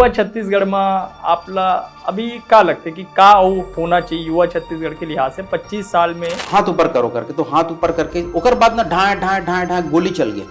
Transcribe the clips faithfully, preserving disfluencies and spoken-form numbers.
युवा छत्तीसगढ़ में आप ला अभी का लगथे कि का अउ होना चाहिए युवा छत्तीसगढ़ के लिहाज से पच्चीस साल में? हाथ ऊपर करो करके, तो हाथ ऊपर करके ओकर बाद ना ढाए ढाए ढाए ढाए गोली चल गए।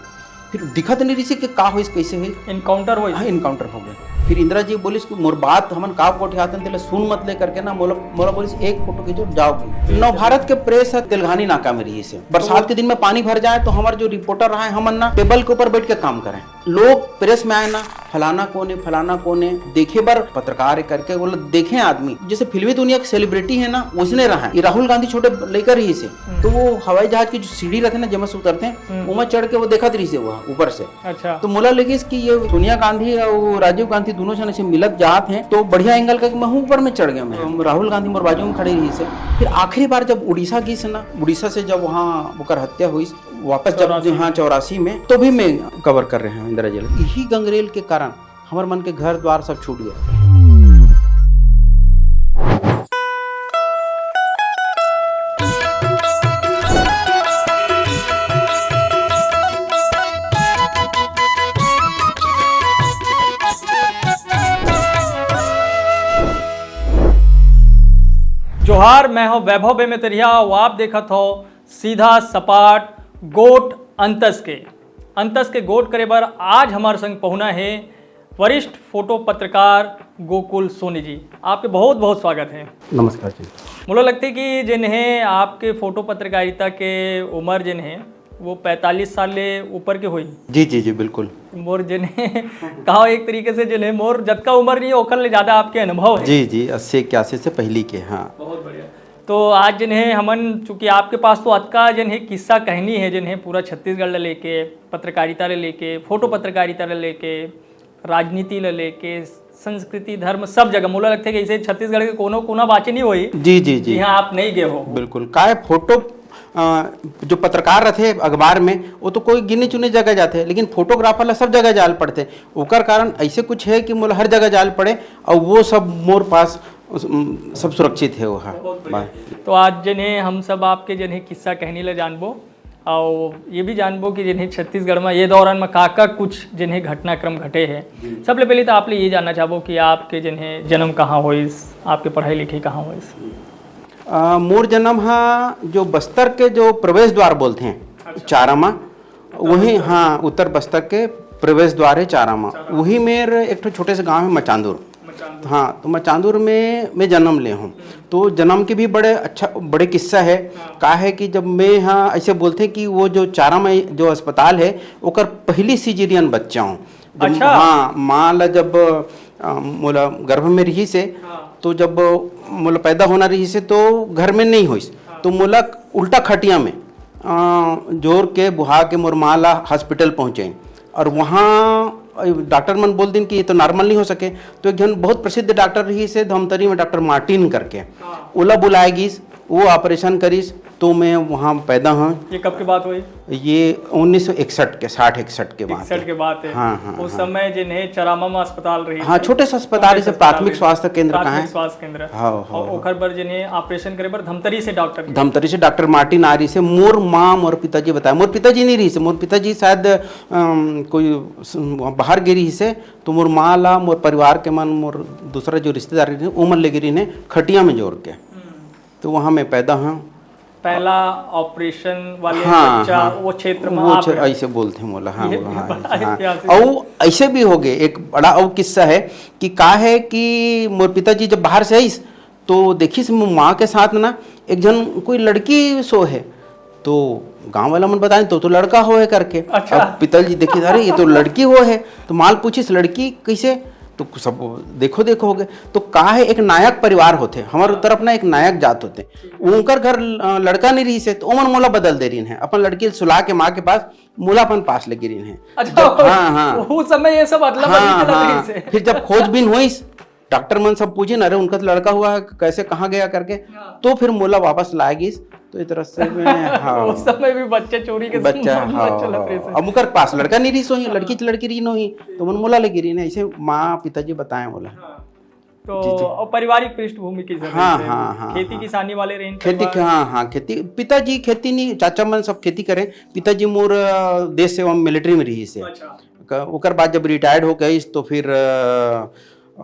फिर दिखत नहीं रही कि का होइस, कैसे होइस। इनकाउंटर होइस। हाँ, इनकाउंटर हो गया। फिर इंदिरा जी बोलिस कि मोर बात हमन का कोठियातन, तेला सुन मत ले करके ना, मोला मोला बोलिस, एक फोटो खींचो, जाओ। नवभारत के प्रेस है तेलघानी नाका में रहिस हे। बरसात के दिन में पानी भर जाए तो हमार जो रिपोर्टर रहा है, हमन ना टेबल के ऊपर बैठ के काम करें। लोग प्रेस में आए ना, फलाना कौन है, फलाना कौन है, देखे बर पत्रकार है करके वो लोग देखे आदमी, जैसे फिल्मी दुनिया के सेलिब्रिटी है ना, उसने रहा है। ये राहुल गांधी छोटे लइका रहिस हे, तो वो हवाई जहाज की जो सीढ़ी रहते ना, जेमा से उतरते हैं, हम्म। वो में चढ़ के वो देखत रहिस हे वहाँ ऊपर से। अच्छा। तो मोला लगिस कि ये सोनिया गांधी और राजीव गांधी दोनों जने से मिलत जात हैं, तो बढ़िया एंगल का कि मैं हूँ ऊपर में चढ़ गया। मैं, हम राहुल गांधी मोर बाजू में खड़े रहिस हे। फिर आखिरी बार जब उड़ीसा गिस ना, उड़ीसा से जब वहाँ ओकर हत्या हुई, वापस जब चौरासी। हाँ, चौरासी में, तो भी मैं कवर कर रहे हैं इंदिरा जी ला। यही गंगरेल के कारण हमारे मन के घर द्वार सब छूट गया। जोहार, मैं हूं वैभव बेमेतरिया अउ आप देखत हो सीधा सपाट गोठ अंतस के। अंतस के गोठ करे बर आज हमारे संग पहुना है वरिष्ठ फोटो पत्रकार गोकुल सोनी जी। आपके बहुत बहुत स्वागत है। नमस्कार जी। मोला लगथे कि जिन्हें आपके फोटो पत्रकारिता के उम्र जिन्हें वो पैंतालीस साल ले ऊपर के होई। जी जी जी, बिल्कुल। मोर जिन्हें कहा एक तरीके से जिन्हें मोर जतका उम्र नहीं है ओकर ले ज्यादा आपके अनुभव है। जी जी, अस्सी इक्यासी से पहली के। हाँ। बहुत बढ़िया। तो आज जिन्हें हमन, चूंकि आपके पास तो अतका जिन्हें किस्सा कहनी है, जिन्हें पूरा छत्तीसगढ़ ले लेके, पत्रकारिता ले लेके, फोटो पत्रकारिता ले लेके, राजनीति ले लेके, संस्कृति, धर्म, सब जगह मोला लगथे कि इसे छत्तीसगढ़ के कोनो कोना बाचे नहीं होई जी जी जी। यहाँ आप नहीं गए हो। बिल्कुल। काय फोटो, अ, जो पत्रकार रहते अखबार में, वो तो कोई गिने चुने जगह जाते हैं, लेकिन फोटोग्राफर ला सब जगह जाल पड़ते। ओकर कारण ऐसे कुछ है कि मोला हर जगह जाल पड़े और वो सब मोर पास उस, उम, सब सुरक्षित है वो। हाँ। बहुत बढ़िया। तो आज जिन्हें हम सब आपके जिन्हें किस्सा कहनी ले जानबो और ये भी जानबो कि जिन्हें छत्तीसगढ़ में ये दौरान में का का कुछ जिन्हें घटनाक्रम घटे हैं। सबले पहले तो आप ले ये जानना चाहबो कि आपके जिन्हें जन्म कहाँ होइस, आपके पढ़ाई लिखाई कहाँ होइस? अ, मोर जन्म हा जो बस्तर के जो प्रवेश द्वार बोलते हैं, चारामा, वही, हाँ, उत्तर बस्तर के प्रवेश द्वार है चारामा। वही मेर एक ठो छोटे से गांव है मचांदुर। हाँ, तो मचांदुर में मैं जन्म ले हूँ। तो जन्म के भी बड़े अच्छा, बड़े किस्सा है। का है कि जब मैं, हाँ, ऐसे बोलते हैं कि वो जो चारामा जो अस्पताल है, ओकर पहली सिजेरियन बच्चा हूँ। जब, अच्छा। हाँ, माँ ला जब, अ, मोला गर्भ में रही से, तो जब मोला पैदा होना रही से तो घर में नहीं होइस, तो मोला उल्टा खटिया में, अ, जोर के बुहा के मोर माँ ला हॉस्पिटल पहुँचे। और वहाँ, अ, डॉक्टर मन बोल दिन कि ये तो नॉर्मल नहीं हो सके। तो एक जन बहुत प्रसिद्ध डॉक्टर रही से धमतरी में, डॉक्टर मार्टिन करके, ओला बुलाए गिस, वो ऑपरेशन करिस, तो मैं वहाँ पैदा हूँ। ये कब की बात हुई? ये उन्नीस सौ इकसठ के, साठ इकसठ के बात इकसठ है। के बात है। हाँ, हाँ, उस हाँ। समय जिन्हें चरामा में अस्पताल रही हाँ, थी। छोटे से अस्पताल छोटे रही से, से अस्पताल प्राथमिक रही। स्वास्थ्य केंद्र प्राथमिक कहाँ है? स्वास्थ्य केंद्र। हाँ, हाँ, और हाँ। ओकर बर जिन्हें ऑपरेशन करे बर धमतरी से डॉक्टर गए। धमतरी से डॉक्टर मार्टिन आ रही से, मोर माँ मोर पिताजी बताए, मोर पिताजी नहीं रही से, मोर पिताजी शायद, अम, कोई स-, बाहर गे रही से, तो मोर माँ ला, मोर परिवार के मन, मोर दूसरा जो रिश्तेदार रही, ओमन ले गे रही ने खटिया में जोर के। तो वहाँ मैं पैदा हूँ। पहला ऑपरेशन वाले हाँ, बच्चा हाँ। वो क्षेत्र में वो आप क्षे-, रहे। ऐसे बोलते हैं मोला, हाँ, ये बोला, भी हाँ, बड़ा हाँ। ऐतिहासिक और ऐसे भी हो गए, एक बड़ा और किस्सा है कि का है कि मोर पिताजी जब बाहर से आइस तो देखिस मोर माँ के साथ ना एक जन कोई लड़की सो है, तो गांव वाला मन बताए तो, तो लड़का हो है करके। अच्छा। अब पिताजी देखिस, अरे ये तो लड़की हो है, तो माँ ल पूछिस लड़की कैसे, तो सब देखो देखो हो गए। तो का है, एक नायक परिवार होते, हमारे तरफ ना एक नायक जात होते, उनकर घर, अ, लड़का नहीं रही से, तो ओमन मोला बदल दे रही है, अपन लड़की ल सुला के माँ के पास, मोला अपन पास लगी रही है। अच्छा। हाँ, हाँ। उस समय ये सब अदला बदली हाँ, चलत हाँ। रही से। फिर जब खोजबीन होइस, डॉक्टर मन सब पूछे ना, अरे उनका तो लड़का हुआ है, कैसे, कहाँ गया करके, हाँ। तो फिर मोला वापस लाए गिस। तो इस तरह से मैं, हाँ। उस समय भी बच्चे चोरी के बच्चा, संभावना हाँ, चलत रही हाँ। से। अब ओकर पास लड़का नहीं रही सो, लड़की लड़की रही नहीं, तो मन मोला लगी रही ना, ऐसे माँ पिताजी बताए मोला। तो जी, जी। और पारिवारिक पृष्ठभूमि किस तरह हाँ, से? हाँ, हाँ, खेती हाँ। किसानी वाले रहे खेती, हाँ, हाँ, खेती, पिताजी खेती नहीं, चाचा मन सब खेती करें। पिताजी मोर, अ, देश सेवा मिलिट्री में रही से। अच्छा। क-, ओकर बाद जब रिटायर्ड हो गइस तो फिर, अ,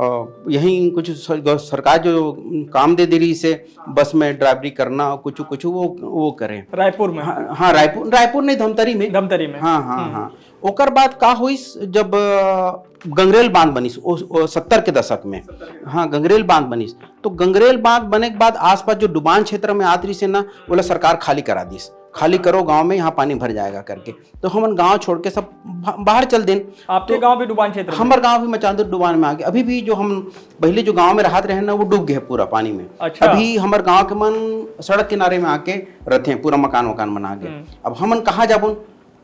अ, यहीं कुछ सर-, सरकार जो काम दे दे रहिस हे, बस में ड्राइवरी करना, कुछ, कुछ वो, वो करें। रायपुर में? हाँ, हाँ, रायपुर, रायपुर नहीं, धमतरी में। धमतरी में। हाँ, हाँ, हाँ। ओकर बाद का होइस, जब, अ, गंगरेल बांध बनिस, ओ, ओ, सत्तर के दशक में। हाँ, गंगरेल बांध बनिस। तो गंगरेल बांध बने के बाद आसपास जो डुबान क्षेत्र में आत रहिस हे ना, ओला सरकार खाली करा दिस, "खाली करो गांव में, यहाँ पानी भर जाएगा" करके। तो हमन गांव छोड़ के सब बा-, बाहर चल देन। आपके तो गांव भी डुबान क्षेत्र में? हमर गांव भी मचांदुर डुबान में आगे। अभी भी जो हम पहले जो गांव में रहत रहे ना, वो डूब गए पूरा पानी में। अच्छा। अभी हमर गांव के मन सड़क किनारे में आके रहते हैं, पूरा मकान वकान बना के। हम्म। अब हमन कहाँ जाबुन?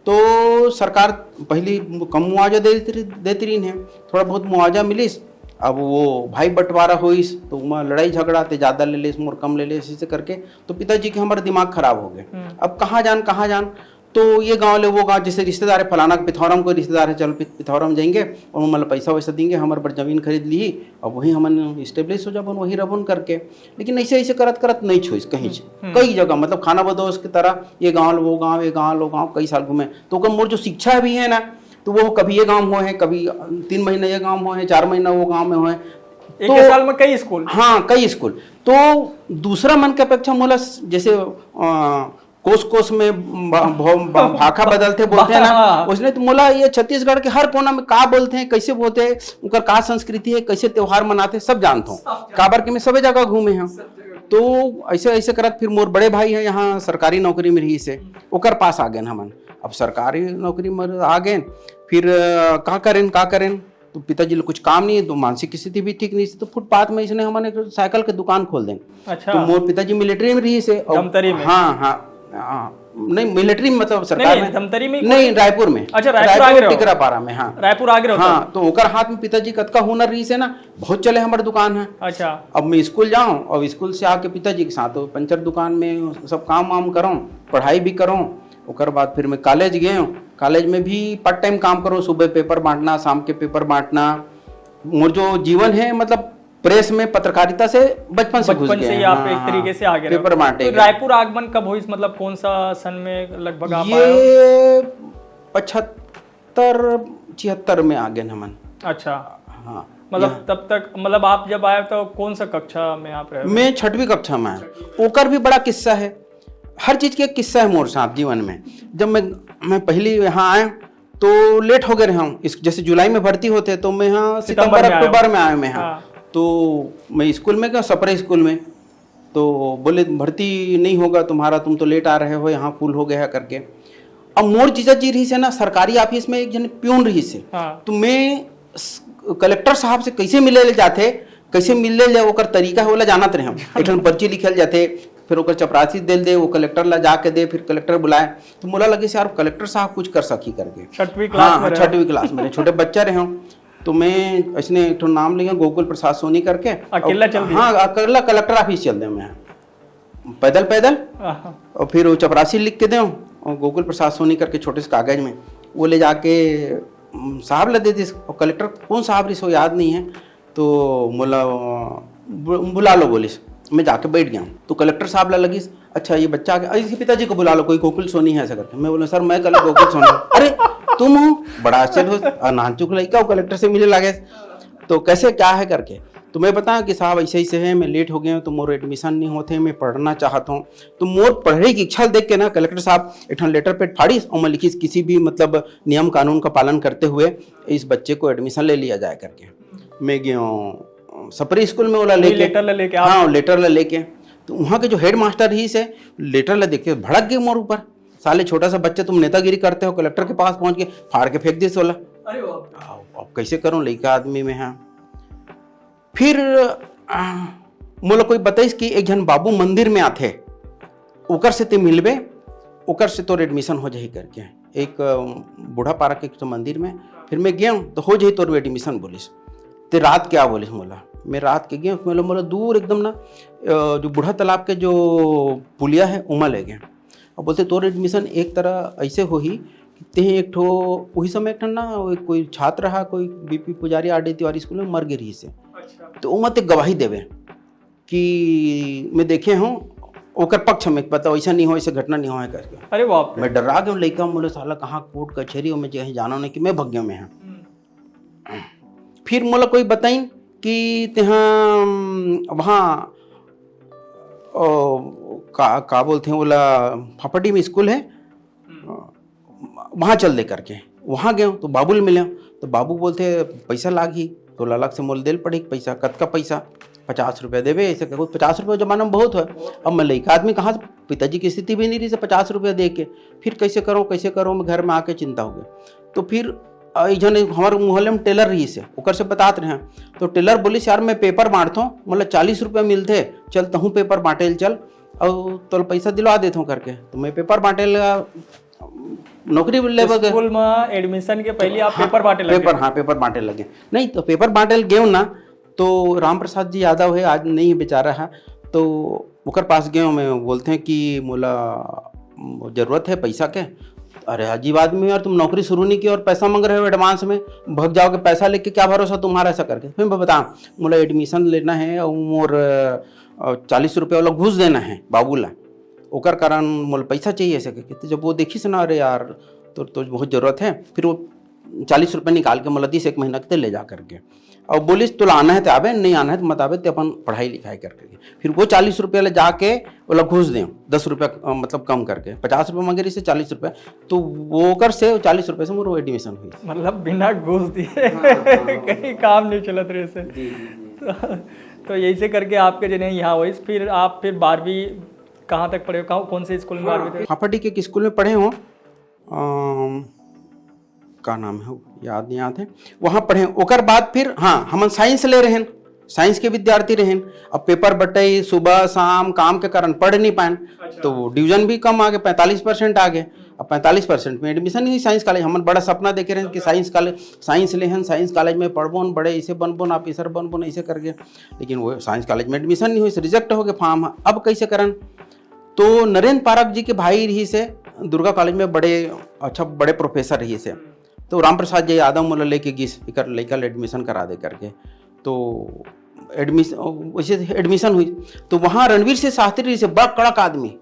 तो सरकार पहली कम मुआवजा देत रही, देत रही है, थोड़ा बहुत मुआवजा मिलिस। अब वो भाई बंटवारा होइस, तो ओमा लड़ाई झगड़ा, ते ज्यादा ले लेस, मोर कम ले लेस, ऐसे करके। तो पिताजी के हमर दिमाग खराब हो गए। हम्म। अब कहाँ जान, कहाँ जान? तो ये गांव ले वो गांव, जैसे रिश्तेदार है, फलाना के पिथौरा में कोई रिश्तेदार है, चल पि-, पिथौरा में जाएंगे, और मतलब पैसा वैसा देंगे, हमारे पर जमीन खरीद ली, अब वही हमन स्टेब्लिश हो जाबन, वही रहबन करके। लेकिन ऐसे, ऐसे करत करत नहीं छोइस कहीं से। हम्म। कई जगह, मतलब खानाबदोश की तरह, ये गांव ले वो गांव, ये गांव ले वो गांव, कई साल घूमे। तो ओकर मोर जो शिक्षा भी है ना, तो वो कभी ये गांव होए है, कभी तीन महीना ये गांव होए है, चार महीना वो गांव में होए। एक तो ही साल में कई स्कूल? हाँ, कई स्कूल। तो दूसरा मन के अपेक्षा मोला स-, जैसे, अ, कोस कोस में ब-, भ-, ब-, भाखा बदलते बोलते हैं ना, हाँ। उसने तो मोला ये छत्तीसगढ़ के हर कोना में का बोलते हैं, कैसे बोलते हैं, उनकर का संस्कृति है, कैसे त्योहार मनाते हैं, सब जानता हूँ। काबर के मैं सबे जगह घूमे हूँ। तो ऐसे, ऐसे करत फिर मोर बड़े भाई है यहाँ सरकारी नौकरी में रहिस हे, ओकर पास आ गए हमन। अब सरकारी नौकरी में आ गए, फिर, अ, का करें, का करें? तो पिताजी लोग कुछ काम नहीं है, तो मानसिक स्थिति भी ठीक नहीं थी, तो फुटपाथ में इसने हमन एक साइकिल के दुकान खोल देन। अच्छा। तो मोर पिताजी मिलिट्री में रहिस हे, और धमतरी में? हाँ, हाँ, हाँ, नहीं, मिलिट्री में, मतलब नहीं, सरकार नहीं, में धमतरी में नहीं, कोई- रायपुर में। अच्छा, रायपुर आ गए रहो। टिकरापारा में, हाँ। रायपुर आ गए रहो हाँ, तो ओकर हाथ में पिताजी कतका हुनर रहिस हे ना, बहुत चले हमर दुकान है। अच्छा। अब मैं स्कूल जाऊँ और स्कूल से आके पिताजी के साथ वो पंचर दुकान में सब काम वाम करूँ, पढ़ाई भी करूँ। ओकर बाद फिर मैं कॉलेज गए हूँ, कॉलेज में भी पार्ट टाइम काम करूँ, सुबह पेपर बांटना, शाम के पेपर बांटना। मोर जो जीवन है, मतलब प्रेस में, पत्रकारिता से बचपन से घुस बचपन गए से ही हैं। आप हाँ, एक हाँ, तरीके से आगे रहो। पेपर बांटे तो गए। रायपुर आगमन कब हुई, मतलब कौन सा सन में लगभग आप आए हो? ये पचहत्तर छिहत्तर में आ गए हमन। अच्छा। हाँ, मतलब यहाँ। तब तक, मतलब आप जब आए तो कौन सा कक्षा में आप रहे? मैं छठवीं कक्षा में आया। ओकर भी बड़ा किस्सा है, हर चीज के एक किस्सा है मोर साथ जीवन में। जब मैं मैं पहली यहाँ आया तो लेट हो गए रहे हम, इस जैसे जुलाई में भर्ती होते तो मैं यहाँ सितंबर सितंबर में आया अक्टूबर हूँ। में आया मैं यहाँ। हाँ। तो मैं स्कूल में गया, सपरे स्कूल में, तो बोले भर्ती नहीं होगा तुम्हारा, तुम तो लेट आ रहे हो, यहाँ फुल हो गया है करके। अब मोर जीजा जी रहिस हे ना, सरकारी ऑफिस में एक जन प्यून रहिस हे। हाँ। तो मैं स-, कलेक्टर साहब से कैसे मिले ले जाते, कैसे मिले ले, ओकर तरीका है, ओला जानत रहे हम। एक ठन पर्ची लिखल जाते, फिर ओकर चपरासी दे दे, वो कलेक्टर ला जाके दे, फिर कलेक्टर बुलाए। तो मोला लगे यार कलेक्टर साहब कुछ कर सकी करके। छठवीं क्लास हाँ, में हाँ, रहे हो। छठवीं क्लास में रहे, छोटे बच्चा रहे हम। तो मैं ऐसने एक ठो नाम लेके गोकुल प्रसाद सोनी करके अकेला चल दिए? हाँ, अकेला कलेक्टर ऑफिस चल दे मैं, पैदल पैदल। हाँ। और फिर वो चपरासी लिख के दे, और गोकुल प्रसाद सोनी करके छोटे से कागज में वो ले जाके, उम, साहब ला दे दिस। और कलेक्टर कौन साहब रहिस, वो याद नहीं है। तो मोला बु-, बुला लो बोलिस। मैं जाके बैठ गया हूँ। तो कलेक्टर साहब ला लगिस, "अच्छा, ये बच्चा आ गया, इसके पिताजी को बुला लो, कोई गोकुल सोनी है ऐसा करके।" मैं बोला, "सर, मैं कल गोकुल सोनी।" "अरे, तुम हो?" बड़ा आश्चर्य हो, "आ, नानचुक लड़का हो, कलेक्टर से मिले लागे।" तो कैसे क्या है करके, तो मैं बताया कि साहब ऐसे ऐसे है, मैं लेट हो गया हूँ, तो मोर एडमिशन नहीं होते, मैं पढ़ना चाहता हूँ। तो मोर पढ़े की इच्छा देख के ना कलेक्टर साहब एक ठन लेटर पैड फाड़िस और मैं लिखिस, "किसी भी मतलब नियम कानून का पालन करते हुए इस बच्चे को एडमिशन ले लिया जाए" करके। मैं गया हूँ सपरी स्कूल में, ओला वही लेके। लेटर ला लेके आप हाँ, लेटर ला लेके। तो वहाँ के जो हेडमास्टर रहिस हे, लेटर ला देख के भड़क गए मोर ऊपर। "साले, छोटा सा बच्चा, तुम नेतागिरी करते हो, कलेक्टर के पास पहुँच के फाड़ के फेंक दिस ओला।" अरे बाप रे। अब, अब कैसे करूँ, लइका आदमी में हाँ। फिर आ, मोला कोई बताइस कि एक झन बाबू मंदिर में आथे, ओकर से ते मिलबे, ओकर से तोर एडमिशन हो जाही करके। एक, अ, बूढ़ा पारा के एक ठो मंदिर में, फिर मैं गया हूँ तो हो जाही तोर एडमिशन बोलिस। ते रात के आ बोलिस मोला। मैं रात के गया हूँ, मोला, मोला दूर एकदम ना, अ, जो बूढ़ा तालाब के जो पुलिया है, उमा ले गया। अब बोलते, "तोर एडमिशन एक तरह ऐसे होही कि ते एक ठो," वही समय एक ठन ना, वो कोई छात्र रहा, कोई बीपी पुजारी आरडी तिवारी स्कूल में मर गे रहिस हे। अच्छा। तो ओमा ते गवाही देवे कि मैं देखे हूँ, ओकर पक्ष में, पता वैसा नहीं हो, ऐसे घटना नहीं हो है करके। अरे बाप रे। मैं डरा गया हूँ, लइका मोले, "साला कहाँ कोर्ट कचहरी हो, मैं जे जानो नहीं कि मैं भग गया मैं यहाँ।" हम्म। फिर मोला कोई बताइन कि तेहा, अम, वहाँ, ओ, का, का बोलथे ओला, फाफाडीह में स्कूल है, वहाँ चल दे करके। वहाँ गए तो बाबू ले मिले, तो बाबू बोलथे, "पैसा लागही, तोला अलग से मोल देल पड़ही पैसा।" "कतका पैसा?" "पचास रुपया देबे।" ऐसे कहे, पचास रुपया जमाना में बहुत है। अब मैं लइका आदमी, कहाँ से, पिताजी की स्थिति भी नहीं रही से पचास रुपया दे के, फिर कैसे करो, कैसे करो, मैं घर में आके चिंता हो गया। तो फिर, अ, एक जन हमारे मोहल्ले में टेलर रही से, ओकर से बतात रहे हैं। तो टेलर बोलिस, "यार, मैं पेपर बांटत हूँ, मोला चालीस रुपया मिलथे, चल, तहूँ पेपर बांटे ल चल, और तोला पैसा दिलवा देत हूँ," करके। तो मैं पेपर बांटे ल, नौकरी लेबे गए। स्कूल में एडमिशन के पहले आप हाँ, पेपर बांटे लगे? पेपर, हाँ, पेपर बांटे लगे। नहीं, तो पेपर बांटे ल गेव ना, तो राम प्रसाद जी यादव है, आज नहीं है बेचारा है, तो ओकर पास गए, मैं बोलते हैं कि मोला जरूरत है पैसा के। "अरे अजीब आदमी हो यार, तुम नौकरी शुरू नहीं की और पैसा मांग रहे हो एडवांस में, भग जाओगे पैसा लेके, क्या भरोसा तुम्हारा?" ऐसा करके। फिर मैं बता, "मोला एडमिशन लेना है और मोर, अ, चालीस रुपया वाला घूस देना है बाबू ला, ओकर कारण मोला पैसा चाहिए," ऐसा करके। तो जब वो देखिस ना, "अरे यार, तो, तो बहुत जरूरत है," फिर वो चालीस रुपया निकाल के मोला दिस एक महीना के, "ते ले जा," करके। और बोलिस, "तोला आना है तो आबे, नहीं आना है तो मत आबे, ते अपन पढ़ाई लिखाई करके।" फिर वो चालीस रुपया ले जाके ओला घूस दे, दस रुपया, अ, मतलब कम करके, पचास रुपया मांगे रहिसे, चालीस रुपया, तो वो ओकर से, चालीस रुपया से मोर एडमिशन हुई। मतलब बिना घूस दिए हाँ, हाँ, हाँ। कहीं काम नहीं चलत रहे से। जी, जी, जी। तो, तो ऐसे करके आपके जने यहाँ हुई, फिर आप फिर बारहवीं कहाँ तक पढ़े हो? कहाँ, कौन से स्कूल में हाँ, बारहवीं तक? फाफाडीह के एक स्कूल में पढ़े हो, अम, का नाम है, याद नहीं आते, वहाँ पढ़े। ओकर बाद फिर, हाँ, हमन साइंस ले रहेन, साइंस के विद्यार्थी रहेन। अब पेपर बटई, सुबह शाम काम के कारण पढ़ नहीं पाएन, अच्छा। तो वो डिवीजन भी कम आ गए, पैंतालीस परसेंट आ गए। अब पैंतालीस परसेंट में एडमिशन ही साइंस कॉलेज, हमन बड़ा सपना देखे रहेन कि साइंस कॉलेज, साइंस लेहन, साइंस कॉलेज में पढ़बोन, बड़े ऐसे बनबोन, ऑफिसर बनबोन, ऐसे करके। लेकिन वो साइंस कॉलेज में एडमिशन नहीं हुई, रिजेक्ट हो गए फॉर्म। अब कैसे करन? तो नरेंद्र पारक जी के भाई रही से दुर्गा कॉलेज में बड़े, अच्छा, बड़े प्रोफेसर रही से। तो राम प्रसाद जी यादव मोला लेके गिस, एकर लइका ले एडमिशन करा दे करके। तो एडमिशन, वैसे एडमिशन हुई, तो वहाँ रणवीर सिंह शास्त्री रही से, बड़ा कड़क आदमी।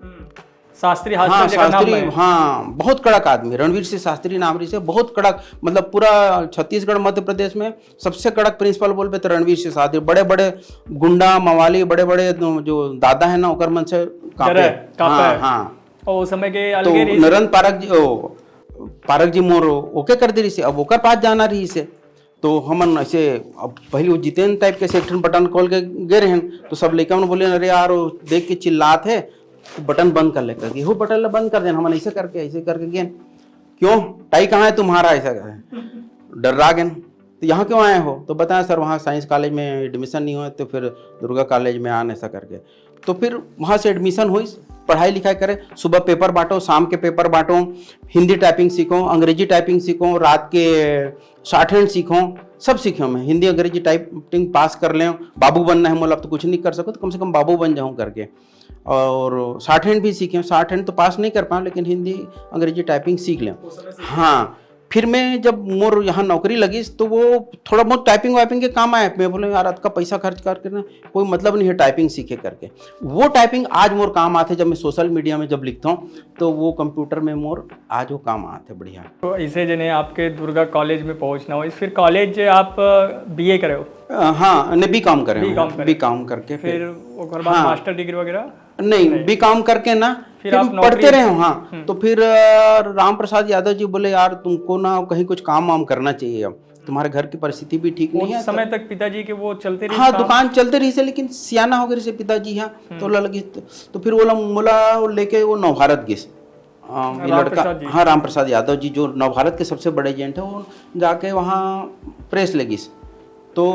शास्त्री हाँ, हॉस्टल जेकर नाम शास्त्री, है। हाँ, बहुत कड़क आदमी, रणवीर सिंह शास्त्री नाम रही से, बहुत कड़क, मतलब पूरा छत्तीसगढ़, मध्य प्रदेश में सबसे कड़क प्रिंसिपल बोलबे तो रणवीर सिंह शास्त्री। बड़े बड़े गुंडा मवाली, बड़े बड़े जो दादा है ना, ओकर मन से कांपे। डरे, कांपे। हाँ, हाँ। और उस समय के तो अलगे रही। नरेंद्र पारक जी, ओ, पारक जी मोर ओके कर दे रही से, अब ओकर पास जाना रही से। तो हमन ऐसे, अब पहले वो जितेंद्र टाइप के से एक ठन बटन खोल के गे रहेन, तो सब लइका मन बोले, "अरे यार, वो देख के चिल्लात है, तो बटन बंद कर ले," करके। वो बटन ला बंद कर देन, हमन ऐसे करके, ऐसे करके गेन। "क्यों, टाई कहाँ है तुम्हारा?" ऐसा कहे। डर्रा गेन, "तो यहाँ क्यों आए हो?" तो बताया, "सर, वहाँ साइंस कॉलेज में एडमिशन नहीं हुआ, तो फिर दुर्गा कॉलेज में आन," ऐसा करके। तो फिर वहाँ से एडमिशन हुई, पढ़ाई लिखाई करे, सुबह पेपर बांटो, शाम के पेपर बांटो, हिंदी टाइपिंग सीखो, अंग्रेजी टाइपिंग सीखो, रात के शॉर्ट हैंड सीखो, सब सीखे मैं। हिंदी अंग्रेजी टाइपिंग पास कर लें, बाबू बनना है मोला, अब तो कुछ नहीं कर सको, तो कम से कम बाबू बन जाऊँ करके। और शॉर्ट हैंड भी सीखे, शॉर्ट हैंड तो पास नहीं कर पाऊँ, लेकिन हिंदी अंग्रेजी टाइपिंग सीख लें। हाँ, फिर मैं जब मोर यहाँ नौकरी लगिस, तो वो थोड़ा बहुत टाइपिंग वाइपिंग के काम आए। मैं बोले, "यार, अतका पैसा खर्च करके ना कोई मतलब नहीं है टाइपिंग सीखे करके।" वो टाइपिंग आज मोर काम आथे, जब मैं सोशल मीडिया में जब लिखता हूँ, तो वो कंप्यूटर में मोर आज वो काम आथे बढ़िया। तो इसे जने आपके दुर्गा कॉलेज में पहुंचना हो, इस फिर कॉलेज आप बीए करे हो? अ, हाँ, नहीं, बी कॉम करे बी कॉम हूँ, करे। बी कॉम करके फिर फिर ओकर बाद हाँ। मास्टर डिग्री वगैरह? नहीं, नहीं। बी कॉम करके ना, फिर फिर आप पढ़ते नौकरी रहे हो, हाँ। हम्म। तो फिर, अ, राम प्रसाद यादव जी बोले, "यार, तुमको ना कहीं कुछ काम वाम करना चाहिए, अब तुम्हारे घर की परिस्थिति भी ठीक नहीं है।" उस समय तक पिताजी के वो चलते रही हाँ, काम? दुकान चलते रही से, लेकिन सियाना हो गए से पिताजी, हाँ, हम्म। तो लगी तो, तो फिर वो ला-, मोला लेके वो नवभारत गिस। अ, ये राम लड़का, प्रसाद जी। हाँ, राम प्रसाद यादव जी, जो नवभारत के सबसे बड़े एजेंट हैं, वो जाके वहाँ प्रेस लगिस। तो,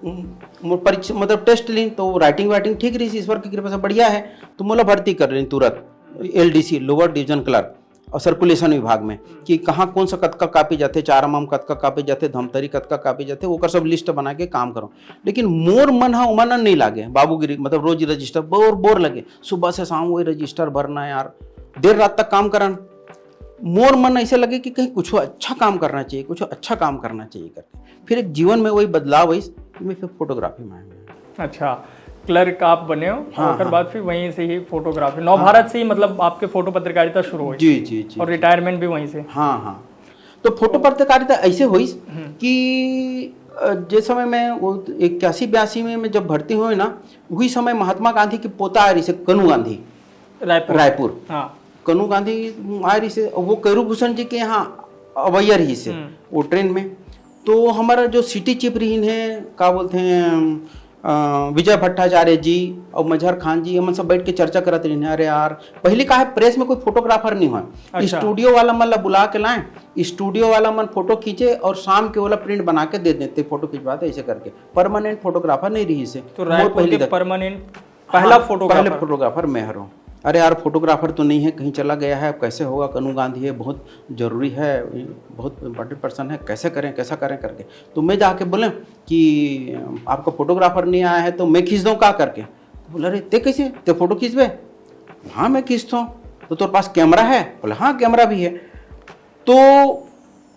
उम, मोर परीक्षा, मतलब टेस्ट लीन, तो राइटिंग वाइटिंग ठीक रही, ईश्वर की कृपा से बढ़िया है। तो मोला भर्ती कर लेन तुरंत, एलडीसी, लोअर डिवीजन क्लर्क, और सर्कुलेशन विभाग में, कि कहाँ कौन सा कतका कापी जाथे, चार एमएम कतका कापी जाथे, धमतरी कतका कापी जाथे, ओकर सब लिस्ट बना के काम करो। लेकिन मोर मन हा ओमन नहीं लागे, बाबूगिरी, मतलब रोज रजिस्टर बोर, बोर लगे, सुबह से शाम वही रजिस्टर भरना यार, देर रात तक काम करन। मोर मन ऐसे लगे कि कहीं कुछ अच्छा काम करना चाहिए, कुछ अच्छा काम करना चाहिए करके। फिर एक जीवन में वही बदलाव आइस, मैं फिर फोटोग्राफी में आया। अच्छा, क्लर्क आप बने हो, हाँ, ओकर हाँ। बाद फिर वहीं से ही फोटोग्राफी, नवभारत हाँ। से ही, मतलब, आपके फोटो पत्रकारिता शुरू हुई? जी, जी, जी, और जी। रिटायरमेंट भी वहीं से? हाँ, हाँ। तो फोटो पत्रकारिता ऐसे होइस कि अ, जे समय मैं वो इक्यासी बयासी में मैं जब भर्ती होय ना, वही समय महात्मा गांधी के पोता आए रहिसे, कनु गांधी, रायपुर। रायपुर। हाँ। कनु गांधी आए रहिसे, वो करू भूषण जी के यहाँ अवैया रहिसे, हम्म। वो ट्रेन में। तो हमारा जो सिटी चीफ रहिन है, का बोलते हैं, अ, विजय भट्टाचार्य जी और मजहर खान जी, हमन सब बैठ के चर्चा करत रहिन है, "अरे यार, पहले का है, प्रेस में कोई फोटोग्राफर नहीं हुआ, अच्छा। स्टूडियो वाला मन ला बुला के लाए, स्टूडियो वाला मन फोटो खींचे और शाम के वाला प्रिंट बना के दे देते, फोटो खिंचवाते, ऐसे करके परमानेंट फोटोग्राफर नहीं रहिसे।" तो मोर रायपुर पहली के तक परमानेंट पहला हाँ, फोटोग्राफर। पहले फोटोग्राफर मैं हूँ। "अरे यार, फोटोग्राफर तो नहीं है, कहीं चला गया है, अब कैसे होगा? कनु गांधी है, बहुत जरूरी है, बहुत इंपॉर्टेंट पर्सन है, कैसे करें, कैसा करें?" करके। तो मैं जाके बोले कि "आपका फोटोग्राफर नहीं आया है, तो मैं खींच दूँ का?" करके। तो बोला, "अरे, ते कैसे? ते फोटो खींचबे?" "हाँ, मैं खींचता हूँ।" "तो तोर पास कैमरा है?" बोला, "हाँ, कैमरा भी है।" तो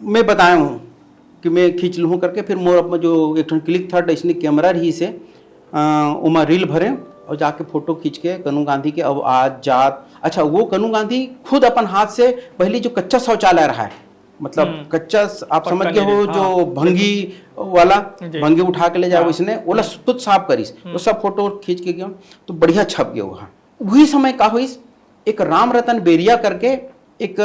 मैं बताया हूँ कि मैं खींच लूँ करके, फिर मोर अपन जो एक ठन क्लिक थर्ड ऐसने कैमरा रहिसे, अ, ओमा रील भरे और जाके फोटो खींच के कनु गांधी के अब आज जात। अच्छा, वो कनु गांधी खुद अपन हाथ से पहली जो कच्चा शौचालय रहा है, मतलब हम्म। कच्चा स-, आप समझ पक्का गए नहीं हो, रहा। जो हाँ। भंगी वाला, जी। भंगी उठा के ले जाए हाँ। वैसने, ओला हम्म। खुद साफ करिस। हम्म। वो सब फोटो खींच के गया, तो बढ़िया छप गया वहाँ। वही समय का होइस, एक राम रतन बेरिया करके एक,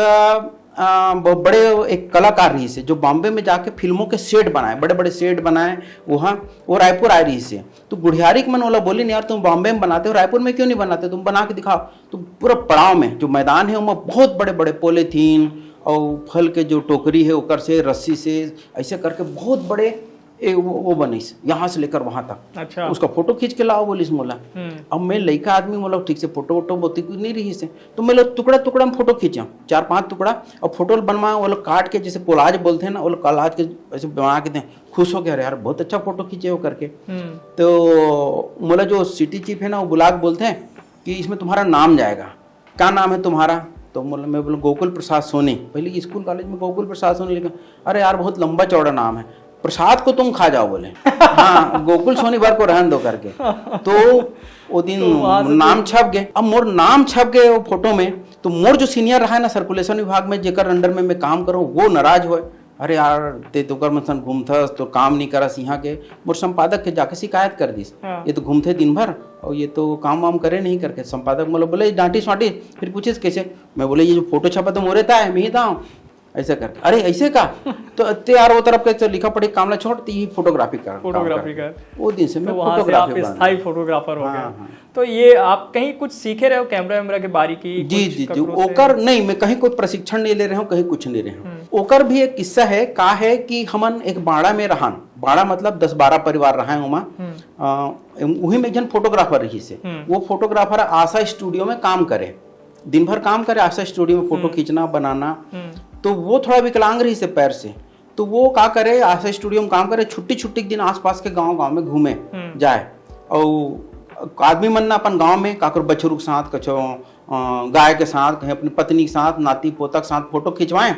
अ, ब-, बड़े एक कलाकार रहिसे, जो बॉम्बे में जाके फिल्मों के सेट बनाए, बड़े-बड़े सेट बनाए, वहाँ वो रायपुर आए रहिसे। तो गुढ़ियारी के मन ओला बोलिन, "यार, तुम बॉम्बे में बनाते हो, रायपुर में क्यों नहीं बनाते? तुम बना के दिखाओ।" तो पूरा पड़ाव में जो मैदान है, ओमा बहुत बड़े-बड़े पॉलीथीन और फल के जो टोकरी है, ओकर से, रस्सी से, ऐसे करके बहुत बड़े ए, वो, वो बनिस, यहाँ से लेकर वहाँ तक। अच्छा। उसका फोटो खींच के लाओ, बोलिस मोला। हम्म। अब मैं लइका आदमी, मोला ठीक से फोटो वोटो बहुत कुछ नहीं रहिसे, तो मैं लोग टुकड़ा टुकड़ा में फोटो खींचा, चार पांच टुकड़ा, और फोटो बनवा, वो लोग काट के, जैसे कोलाज बोलते हैं ना, वो लोग कोलाज के ऐसे बना के दे, खुश हो गया, "अरे यार, बहुत अच्छा फोटो खींचे हो," करके। हम्म। तो मोला जो सिटी चीफ है ना, वो बुला के बोलते हैं कि "इसमें तुम्हारा नाम जाएगा।" "क्या नाम है तुम्हारा?" तो बोला, मैं बोला, "गोकुल प्रसाद सोनी।" पहले स्कूल कॉलेज में गोकुल प्रसाद सोनी लिखा, "अरे यार, बहुत लंबा चौड़ा नाम है, प्रसाद को तुम खा जाओ," बोले। "हाँ, गोकुल सोनी भर को रहन दो," करके। तो वो दिन तो वहाँ से नाम तो छप गए। अब मोर नाम छप गए वो फोटो में, तो मोर जो सीनियर रहा है ना सर्कुलेशन विभाग में, जेकर अंडर में मैं काम करूँ, वो नाराज हुए। "अरे यार, ते तो ओकर मन सन घूमथस, तो काम नहीं करस यहाँ के।" मोर संपादक के जाके शिकायत कर दिस, हाँ। "ये तो घूमथे दिन भर और ये तो काम वाम करे नहीं," करके। संपादक मोला बोले, डांटिस वाटिस, फिर पूछिस, "कैसे?" मैं बोले, "ये जो फोटो छपा तो मोरे ता है, मैं ही ता हूँ," ऐसे करके। "अरे, ऐसे का?" तो ते यार, वो तरफ के चल, लिखा पढ़ी काम ला छोड़, ते ही फोटोग्राफी कर, काम फोटोग्राफी कर। कर। वो दिन से तो मैं वहाँ से फोटोग्राफी आप बन स्थायी गया। फोटोग्राफर हो हाँ, गए। हाँ। तो ये आप कहीं कुछ सीखे रहे हो, कैमरा वैमरा के बारीकी, जी, कुछ जी, जी। ककरो से? ओकर नहीं, मैं कहीं कोई प्रशिक्षण नहीं ले रहे हूँ, कहीं कुछ नहीं रहे हूँ। हम्म। ओकर भी एक किस्सा है, का है कि हमन एक बाड़ा में रहन, बाड़ा मतलब दस बारह परिवार रहा है ओमा। हम्म। अ, उही में एक जन फोटोग्राफर रहिसे। हम्म। वो फोटोग्राफर आशा स्टूडियो में काम करे, दिन भर काम करे आशा स्टूडियो में, फोटो हम्म। खींचना, बनाना। हम्म। तो वो थोड़ा विकलांग रहिसे पैर से, तो वो का करे, आशा स्टूडियो में काम करे, छुट्टी, छुट्टी के दिन आसपास के गांव, गांव में घूमे, हम्म। जाए। और आदमी मन ना अपन गांव में काकर बछरू के साथ, कछो, अ, गाय के साथ, कहीं अपनी पत्नी के साथ, नाती पोता के साथ फोटो खिंचवाएं।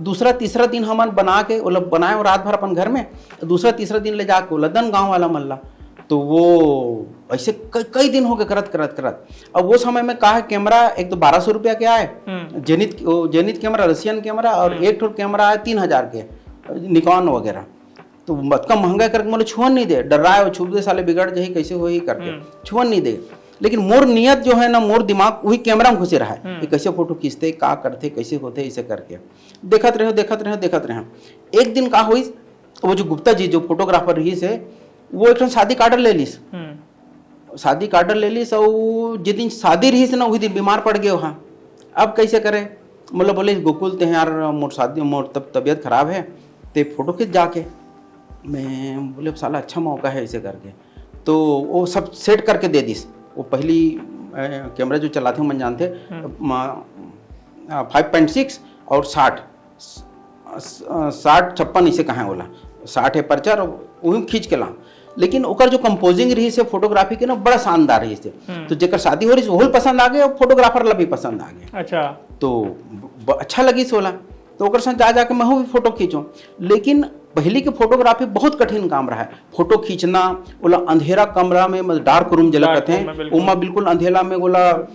दूसरा, तीसरा दिन हमन बना के, ओला बनाए रात भर अपन घर में, दूसरा, तीसरा दिन ले जाके ओला दन गांव वाला मन ला। तो वो ऐसे क-, कई दिन हो गए करत, करत, करत। अब वो समय में का है, कैमरा एक तो बारह सौ रुपया के आए, हम्म। जेनिथ, वो जेनिथ कैमरा, रशियन कैमरा, और हम्म। एक ठो कैमरा आए तीन हजार के, निकॉन वगैरह। तो अतका महंगा करके मोला छुअन नहीं दे, डर्राए, वो छुप दे साले, बिगड़ जाही, कैसे होही करके, हम्म। छुअन नहीं दे। लेकिन मोर नियत जो है ना, मोर दिमाग वही कैमरा में घुसे रहा है हम्म। कि कैसे फोटो खींचते, का करते, कैसे होते, ऐसे करके देखत रहे, देखत रहे, देखत रहे। एक दिन का होइस, वो जो गुप्ता जी जो फोटोग्राफर रहिसे, वो एक ठन शादी का ऑर्डर ले लिस। हम्म। शादी का ऑर्डर ले लिस, अउ जे दिन शादी रहिस ना, वही दिन बीमार पड़ गए वहाँ। अब कैसे करे? मतलब बोले, "गोकुल, ते यार, मोर शादी, मोर तब तबीयत खराब है, ते फोटो खींच जाके।" मैं बोले, "साला अच्छा मौका है," ऐसे करके। तो वो सब सेट करके दे दिस। वो पहली, अ, कैमरा जो चलाते हैं, मन जानते, हम्म। म-, अ, फ़ाइव पॉइंट सिक्स और साठ, स-, स-, अ, साठ छप्पन इसे कहाँ है बोला, साठ है पर्चर, वही खींच के ला। लेकिन ओकर जो कंपोजिंग रहिसे फोटोग्राफी के ना, बड़ा शानदार रहिसे। हम्म। तो जेकर शादी हो रहिसे, ओहू ल पसंद आ गए और फोटोग्राफर ला भी पसंद आ गए। अच्छा। तो ब-, ब-, अच्छा लगिस ओला। तो ओकर संग जा, जाके महू भी फोटो खींचो। लेकिन पहली के फोटोग्राफी बहुत कठिन काम रहा है। फोटो खींचना, ओला अंधेरा कमरा में, मतलब डार्क रूम जेला डार्क कहते रूम हैं, में, बिल्कुल। ओमा बिल्कुल अंधेरा में ओला, अ,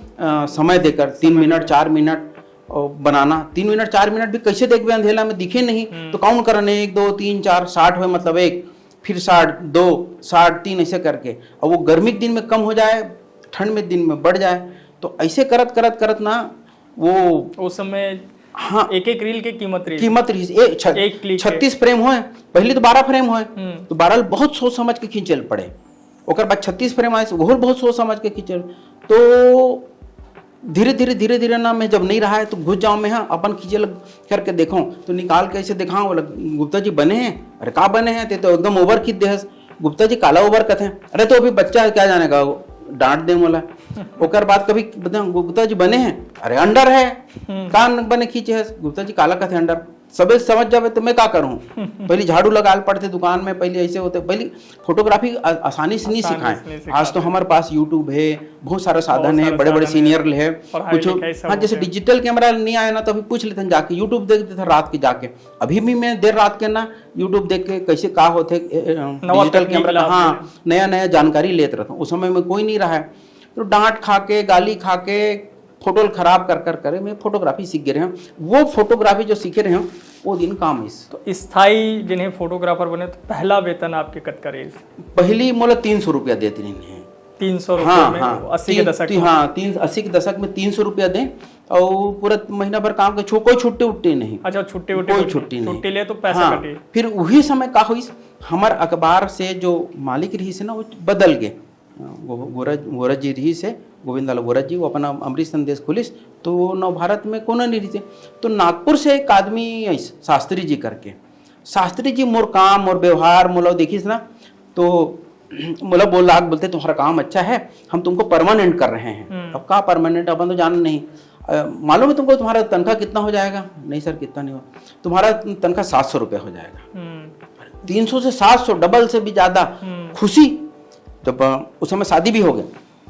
समय देकर, तीन समय मिनट, देकर। चार मिनट, और बनाना, तीन मिनट, चार मिनट भी कैसे देखबे, अंधेला में दिखे नहीं, हम्म। तो काउंट करने, एक, दो, तीन, चार, साठ हुए, मतलब एक, फिर साठ, दो, साठ, तीन, ऐसे करके। अब वो गर्मी के दिन में कम हो जाए, ठंड में दिन में बढ़ जाए, तो ऐसे करत, करत, करत ना वो उस समय हाँ। एक एक रील के कीमत रही। कीमत रही, ए, छ-, एक क्लिक के। छत्तीस फ्रेम होए, पहले तो बारह फ्रेम होए, हम्म। तो बारह बहुत सोच समझ के खींचे ल पड़े। ओकर बाद छत्तीस फ्रेम आए, ओहू बहुत सोच समझ के खींचे। तो धीरे, धीरे, धीरे, धीरे ना, मैं जब नहीं रहा है, तो घुस जाऊँ मैं, हाँ, अपन खींचे लग करके देखो, तो निकाल के ऐसे दिखाओ, बोला, "गुप्ता जी बने हैं?" "अरे, का बने हैं? ते तो एकदम ओवर खींच दे हस।" "गुप्ता जी, काला ओवर कथे।" "अरे, तो अभी बच्चा है, क्या जाने का, वो डांट दे मोला।" ओकर बाद कभी बता, "गुप्ता जी बने हैं?" "अरे, अंडर है।" हम्म। "का बने खींचे हस?" "गुप्ता जी, काला कथे अंडर।" सबे समझ जावे तो मैं का करूँ? पहले झाड़ू लगा ल पड़ते दुकान में, पहले ऐसे होते, पहले फोटोग्राफी आ-, आसानी से नहीं आसानी सिखाए। से नहीं आज तो सिखाते। हमारे पास YouTube है, बहुत सारा साधन बहुत है, सारा बड़े-बड़े साधन है। सीनियर ले है। पढ़ाई कुछ, लिखाई सब हाँ, जैसे होते हैं। डिजिटल कैमरा नहीं आया ना, तो अभी पूछ लेते हैं जाके, YouTube देख देते हैं रात के जाके। अभी भी मैं देर रात के ना YouTube देख के कैसे का होते, ए, ए, नवा डिजिटल तकनीक कैमरा का, ला हाँ, के। नया-नया जानकारी लेत रहता हूँ। उस समय में कोई नहीं रहा है। तो डांट खा के, गाली खा के, फोटो ल खराब कर कर करे मैं फोटोग्राफी सीख गए रहे हैं। वो फोटोग्राफी जो सीखे रहे हैं, वो दिन काम इस। तो स्थायी जिन्हें फोटोग्राफर बने, तो पहला वेतन आपके कतका रहिस? पहली मोला तीन सौ रुपया देते रहिन है। तीन सौ रुपया हाँ, में हाँ, अस्सी के तीन, दशक ती-, में? हाँ, तीन, अस्सी के दशक में तीन सौ रुपया दें और पूरा महीना भर काम के छो-, कोई छुट्टी उट्टी नहीं। अच्छा, छुट्टी उट्टी कोई कुछ छुट्टी नहीं। छुट्टी ले तो पैसा हाँ, कटे। फिर वही समय का होइस, हमार अखबार से जो मालिक रहिस है ना, वो बदल गए। गो-, गोरज, गोरज जी रहिस हे, गोविंद लाल गोरज जी, वो अपना अमृत संदेश खोलिस, तो नवभारत में कोनो नहीं रहिस। तो नागपुर से एक आदमी आइस, शास्त्री जी करके। शास्त्री जी मोर काम, मोर व्यवहार, मोला देखिस ना, तो मोला बोला, बोलते, "तुम्हारा काम अच्छा है, हम तुमको परमानेंट कर रहे हैं।" हम्म। अब का परमानेंट, अपन तो जान नहीं। अ, "मालूम है तुमको तुम्हारा तनख्वाह कितना हो जाएगा?" "नहीं सर, कितना नहीं हो।" "तुम्हारा तनख्वाह सात सौ रुपया हो जाएगा।" हम्म। तीन सौ से सात सौ, डबल से भी ज्यादा। हम्म। खुशी, जब, अ, उस समय शादी भी हो गई,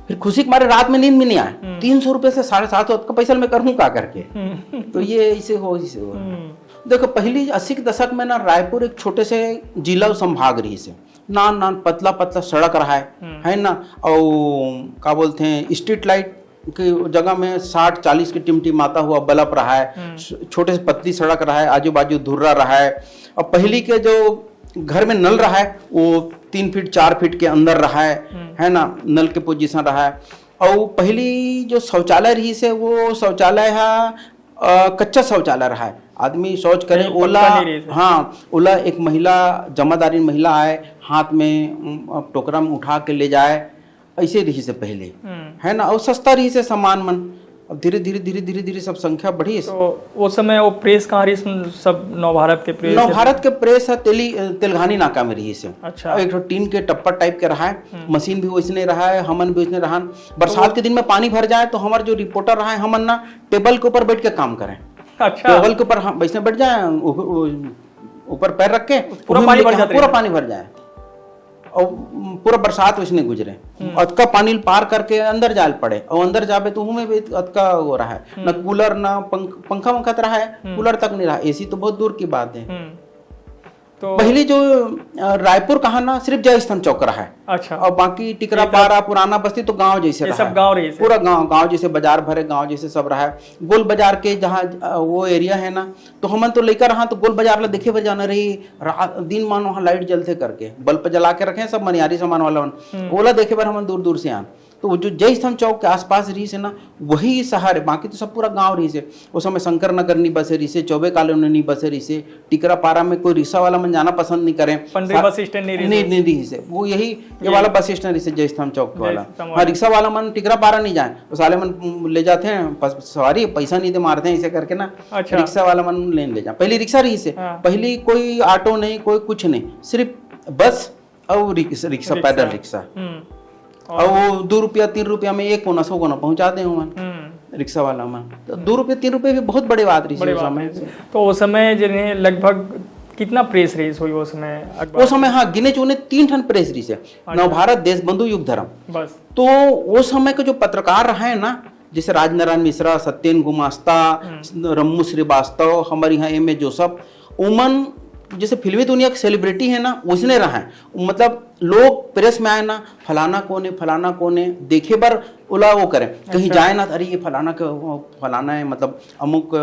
फिर खुशी के मारे रात में नींद भी नहीं आए। हम्म। तीन सौ रुपये से साढ़े सात सौ का पैसा मैं करूँ का करके? हम्म। तो ये ऐसे हो, ऐसे हो। हम्म। देखो, पहली अस्सी के दशक में ना, रायपुर एक छोटे से जिला संभाग रहिस हे, नान नान पतला पतला सड़क रहा है, हम्म। है ना, और का बोलते हैं, स्ट्रीट लाइट के जगह में साठ चालीस के टिमटिमाता हुआ बल्ब रहा है, हम्म। छ-, छोटे से पतली सड़क रहा है, आजू बाजू धुर्रा रहा है। और पहली के जो घर में नल रहा है, वो तीन फीट चार फीट के अंदर रहा है, हम्म। है ना, नल के पोजीशन रहा है। और पहली जो शौचालय रहिस हे, वो शौचालय हा, अ, कच्चा शौचालय रहा है, आदमी शौच करे, नहीं, पक्का ओला, नहीं रहिस हे। हाँ, ओला एक महिला, जमादारिन महिला आए, हाथ में, उम, टोकरा में उठा के ले जाए, ऐसे रहिस हे पहले, हम्म। है ना, और सस्ता रहिस हे सामान मन। अब धीरे, धीरे, धीरे, धीरे, धीरे सब संख्या बढ़िस। तो वो समय वो प्रेस कहाँ रहिस, सब नवभारत के प्रेस? नवभारत के प्रेस हे तेली-, तेलघानी नाका में रहिस हे। अच्छा। और एक ठो टीन के टप्पर टाइप के रहा है, हम्म। मशीन भी वैसने रहा है, हमन भी वैसने रहा है। बरसात तो के दिन में पानी भर जाए तो हमार जो रिपोर्टर रहा है, हमन ना टेबल के ऊपर बैठ के काम करें। अच्छा। टेबल के ऊपर हम वैसने बैठ जाए, उ-, उ-, ऊपर पैर रख के, पूरा उही में पानी लेके भर हम जाते पूरा रहे। पानी भर जाए। और पूरा बरसात वैसने गुजरे। हम्म। अतका पानी पार करके अंदर जाल पड़े, और अंदर जाबे तो उहू में भी अतका हो रहा है, ना हम्म। कूलर, ना पंख-, पंखा वंखा तो रहा है, हम्म। कूलर तक नहीं रहा, एसी तो बहुत दूर की बात है। हम्म। तो पहले जो, अ, रायपुर कहा ना, सिर्फ जय स्तंभ चौक रहा है। अच्छा। और बाकी टिकरा टिकरा पारा, पुराना बस्ती तो गांव जैसे ये रहा सब है। गांव रहिस हे। पूरा गांव, गांव जैसे, बाजार भरे गांव जैसे सब रहा है। गोल बाजार के जहाँ, अ, वो एरिया है ना, तो हमन तो लइका रहा तो गोल बाजार ला देखे बर जाना रही, रा-, दिन मान वहाँ लाइट जलते करके, बल्ब जला के रखे सब मनियारी सामान वाला मन, हम्म। ओला देखे बर हमन दूर दूर से आन। तो वो जो जय स्तंभ चौक के आसपास रहिस हे ना, वही शहर है, बाकी तो सब पूरा गांव रहिस हे। उस समय शंकर नगर नहीं बसे रहिस हे, चौबे कॉलोनी नहीं बसे रहिस हे, टिकरा पारा में कोई रिक्शा वाला मन जाना पसंद नहीं करें। पंडरी सा-, बस स्टैंड नहीं रहिस हे। नहीं, नहीं रहिस हे। वो यही, ये ये वाला बस स्टैंड रहिस हे, जय स्तंभ चौक जय वाला। स्तंभ हाँ, वाला। रिक्शा वाला मन टिकरा पारा नहीं जाए, वो साले मन ले जाते हैं, पस-, सवारी, पैसा नहीं दे, मारते हैं, ऐसे करके ना, अच्छा। रिक्शा वाला मन लेन ले जाए। पहली रिक्शा रहिस हे, हाँ। पहली कोई ऑटो नहीं, कोई कुछ नहीं, सिर्फ बस और रिक-, रिक्शा, रिक्शा। पैदल रिक्शा। हम्म। और और वो दो रुपया, तीन रुपया में एक कोना, सौ कोना पहुंचा दे हमन, हम्म। रिक्शा वाला मन। तो दो रुपया, तीन रुपया भी बहुत बड़ी बात रहिस हे बड़ी उस बात समय। रहिस हे। तो उस समय जिन्हें लगभग कितना प्रेस रहिस होही उस समय अखबार? उस समय, हाँ, गिने चुने तीन ठन प्रेस रहिस हे। अच्छा। नवभारत, देशबंधु, युगधर्म। बस। तो उस समय के जो पत्रकार रहे ना, जैसे राजनारायण मिश्रा, सत्येन गुमास्ता, हम्म। रम्मू श्रीवास्तव, हमारे यहाँ एम ए जोसफ, उमन जैसे फिल्मी दुनिया के सेलिब्रिटी है ना, उसने रहा है। मतलब, लोग प्रेस में आए ना, फलाना कौन है, फलाना कौन है, देखे बर ओला वो करें, कहीं अच्छा। जाए ना, "अरे, ये फलाना के, वो फलाना है, मतलब, अमुक, अ,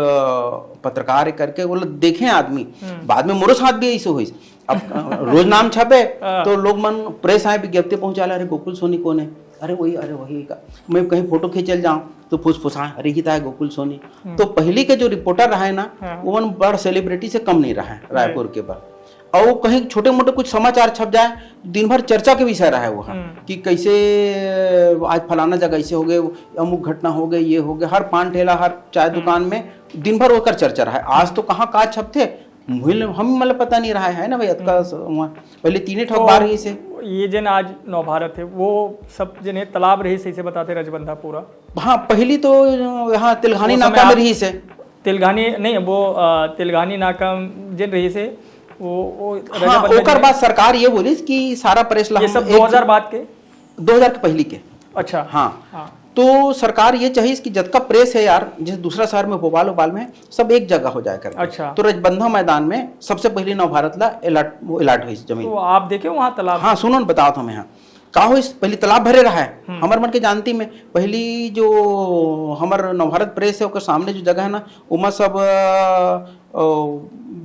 पत्रकार है," करके वो लोग देखे आदमी। हम्म। बाद में मोरो साथ भी ऐसे होइस। अब, अ, रोज नाम छपे, हाँ। तो लोग मन प्रेस आए, विज्ञप्ति पहुंचा ला, "अरे, गोकुल सोनी कौन है? अरे, वही, अरे, वही का।" मैं कहीं फोटो खींचल जाऊं, तो फुसफुसाए, "अरे, ही तो है गोकुल सोनी।" हम्म। तो पहली के जो रिपोर्टर रहा है ना, हाँ। वो मन बड़ सेलिब्रिटी से कम नहीं रहा है जी। रायपुर के बर। और वो कहीं छोटे मोटे कुछ समाचार छप जाए, दिन भर चर्चा के विषय रहा है वो, हम्म। कि कैसे आज फलाना जगह ऐसे हो गए, अमुक घटना हो गई, ये हो गया, हर पान ठेला, हर चाय हम्म। दुकान में दिन भर ओकर चर्चा रहा है। आज तो कहाँ का छपथे, मुहिल हम मतलब पता नहीं रहा है ना भाई, अतका हम्म। स-, वहाँ पहले तीने ठो तो अखबार ही से। ये जेन आज नवभारत है, वो सब जेन है तालाब रहिस, इसे बताते रजबंधा पूरा। हाँ, पहली तो यहाँ तिलघानी वो समय नाका में आप रहिस है। तिलघानी नहीं, वो, अ, तिलघानी नाका जेन रहिस है, वो, वो हाँ, रजबंधा ओकर जी बाद सरकार ये बोलिस कि सारा प्रेस ला ये हम सब एक दो हज़ार बाद के? दो हज़ार के पहली के। अच्छा। हाँ। हाँ। तो सरकार ये चाहिस कि जतका प्रेस है यार, जैसे दूसरा शहर में भोपाल, भोपाल में, सब एक जगह हो जाए करके। अच्छा। तो रजबंधा मैदान में सबसे पहले नवभारत ला अलॉट, वो अलॉट होइस जमीन। तो आप देखे वहाँ तालाब? हाँ, सुनो न, बतावत हँव मैं। हाँ, का होइस, पहली तालाब भरे रहा है। हम्म। हमर मन के जानती में पहली जो हमर नवभारत प्रेस है, ओकर सामने जो जगह है ना, ओमा सब, अ, अ,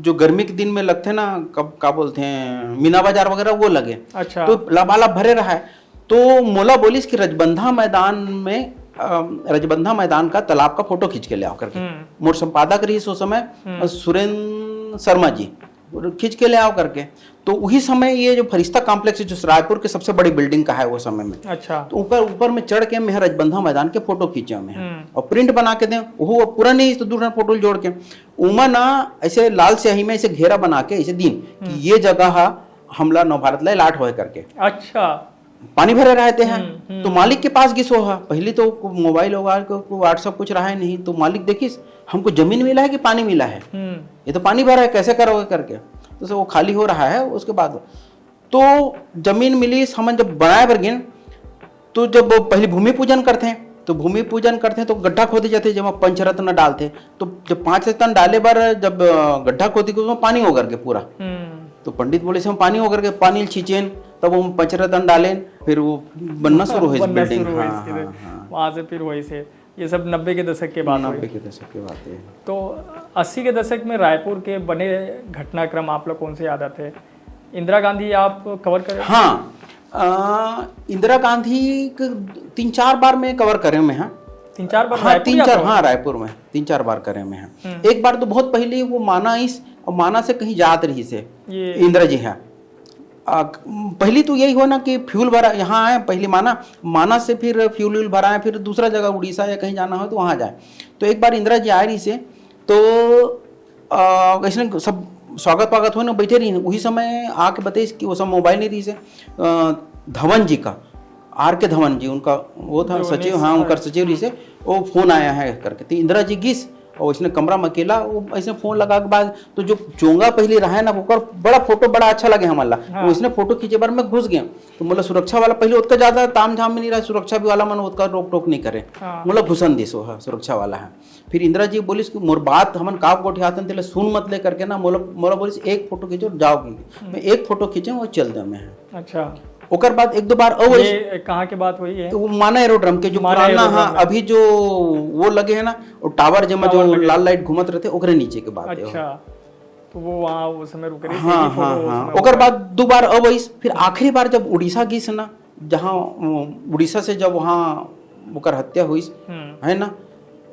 जो गर्मी के दिन में लगथे ना, कब, का बोलथे, मीना बाजार वगैरह, वो लगे। अच्छा। तो लबालब भरे रहा है। तो मोला बोलिस कि रजबंधा मैदान में, अ, रजबंधा मैदान का तालाब का फोटो खींच के ले आओ करके। हम्म। मोर संपादक रहिस उस समय, हम्म। सुरेंद्र शर्मा जी, खींच के ले आओ करके। तो उही समय ये जो फरिश्ता कॉम्प्लेक्स है, जो रायपुर के सबसे बड़ी बिल्डिंग का है वो समय में, अच्छा। तो ऊपर, ऊपर में चढ़ के मैं रजबंधा मैदान के फोटो खींचे मैं, हम्म। और प्रिंट बना के दें, वो पूरा नहीं तो दूसरा फोटो जोड़ के, उमा ना ऐसे लाल स्याही में ऐसे घेरा बना के ऐसे दिन कि हम्म। ये जगह हा हमला नवभारत ला अलॉट होए करके। अच्छा। पानी भरे रहते हैं। हम्म, हम्म। तो मालिक के पास गिस वो हा, पहली तो को-, मोबाइल वोबाइल को, को WhatsApp कुछ रहा ही नहीं, तो मालिक देखिस, "हमको जमीन मिला है कि पानी मिला है? हम्म। ये तो पानी भरा है, कैसे करोगे?" करके। तो सो वो खाली हो रहा है, उसके बाद तो जमीन मिलिस, हमन जब बनाए बर गेन, तो जब वो पहली भूमि पूजन करथे, तो भूमि पूजन करथे तो गड्ढा खोदे जाथे, जेमा पंचरत्न डालथे। तो जब पांच रत्न डाले बर जब, अ, गड्ढा खोदी के उसमें पानी ओगर के पूरा। हम्म। तो पंडित बोले, "इसमें पानी ओगर के, पानी छींचेन, तब हम पंचरत्न डालेन, फिर वो बनना शुरू होइस बनना बिल्डिंग।" शुरू होइस हाँ, के हाँ, हाँ। वहाँ से फिर वही से, ये सब नब्बे के दशक के बात हुई। नब्बे के दशक के बात है। तो अस्सी के दशक में रायपुर के बने घटनाक्रम आप लोग कौन से याद आते हैं? इंदिरा गांधी आप कवर करें? हाँ, अ, इंदिरा गांधी के तीन चार बार मैं कवर करे में, हाँ। तीन चार बार हाँ, रायपुर तीन या चार, तो? हाँ, रायपुर में तीन चार बार करे में, हाँ। हम्म। एक बार तो बहुत पहले वो माना इस, और माना से कहीं जात रहिस है ये इंदिरा जी, हाँ। आ, पहली तो यही हो ना कि फ्यूल भरा, यहाँ आए, पहली माना, माना से फिर फ्यूल व्यूल भराए, फिर दूसरा जगह उड़ीसा या कहीं जाना हो तो वहाँ जाए। तो एक बार इंदिरा जी आए रहिस हे, तो, आ, अइसने सब स्वागत वागत होए ना, बैठे रहिन। उही समय आके बताइस कि वो सब मोबाइल नहीं रहिस हे, आ, धवन जी का, आर के धवन जी, उनका वो था जो सचिव, नहीं हाँ, उनकर सचिव रहिस हे, वो फोन आया है करके। तो इंदिरा जी गिस, और इसने कमरा में अकेला, वो ऐसे फोन लगा के बाद, तो जो चोंगा पहले रहा है ना, ओकर बड़ा फोटो बड़ा अच्छा लगे हमन ला। हाँ। वो इसने फोटो खींचे बर मैं घुस गया, तो मोला सुरक्षा वाला पहले ओतका ज्यादा ताम झाम में नहीं रहा, सुरक्षा भी वाला मन ओतका रोक टोक नहीं करे। हाँ। मोला घुसन दिस वो, हाँ, सुरक्षा वाला है। फिर इंदिरा जी बोलिस कि मोर बात हमन का गोठियातन तेला सुन मत ले करके ना, मोला, मोला बोलिस, "एक फोटो खींचो, जाओ।" हम्म। मैं एक फोटो खींचे, वो चल दे मैं। अच्छा। ओकर बाद एक दो बार और बोलिस, ये कहाँ के बात हुई है? तो वो माना एरोड्रम के जो माना पुराना, एरोड्रम हाँ, है। अभी जो वो लगे है ना, वो टावर जेमा टावर जो लगे। लाल लाइट घूमत रहते, ओकरे नीचे के बात है वो। अच्छा। तो वो वहाँ उस समय रुके रहिस, हाँ, ये फोटो हाँ, उस हाँ। समय ओकर हुआ। बाद दो बार अब आइस, फिर आखिरी बार जब उड़ीसा गिस ना, जहाँ, अ, उड़ीसा से जब वहाँ ओकर हत्या हुई, हम्म। है ना,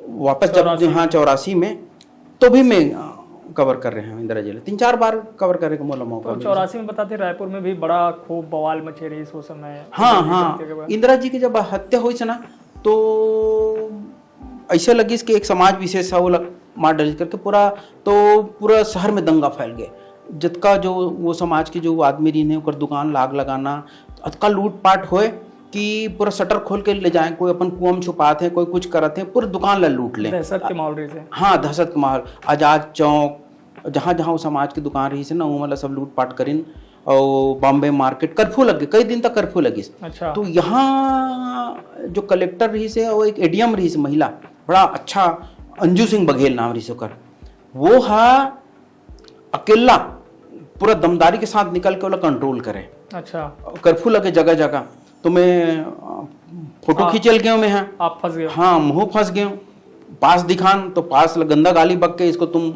वापस जब, चौरासी हाँ, में। चौरासी में, तो भी मैं, अ, कवर कर रहे हैं इंदिरा जी ला। तीन चार बार कवर करे के मोला मौका तो मिला। चौरासी में बताते रायपुर में भी बड़ा खूब बवाल मचे रहिस उस समय। हाँ, इंदिरा हाँ। जी के बाद। इंदिरा जी की जब हत्या हुई ना, तो ऐसे लगिस कि एक समाज विशेष ह, ओला मार डालिस करके पूरा, तो पूरा शहर में दंगा फैल गए। जतका जो वो समाज के जो आदमी रहिन हे, ओकर दुकान ला आग लगाना, अतका लूटपाट होए कि पूरा शटर खोल के ले जाए, कोई अपन कुआं में छुपात हे, कोई कुछ करत हे, पूरे दुकान ला लूट ले। दहशत के माहौल रहिस हे। हाँ, दहशत के माहौल। आजाद चौक, जहाँ-जहाँ वो समाज के दुकान रहिस हे ना, वो मतलब सब लूटपाट करिन। और बॉम्बे मार्केट, कर्फ्यू लग गए, कई दिन तक कर्फ्यू लगिस। अच्छा। तो यहाँ जो कलेक्टर रहिस हे, वो एक एडीएम रहिस हे महिला, बड़ा अच्छा, अंजू सिंह बघेल नाम रहिस ओकर। वो हा अकेला पूरा दमदारी के साथ निकल के ओला कंट्रोल करे। अच्छा। कर्फ्यू लगे जगह जगह, तो मैं अ, फोटो हाँ। खींचे ल गया मैं, हाँ। आप फंस गए हो। हाँ, मुँह फंस गया। पास दिखान तो पास ल-, गंदा गाली बक के, "इसको तुम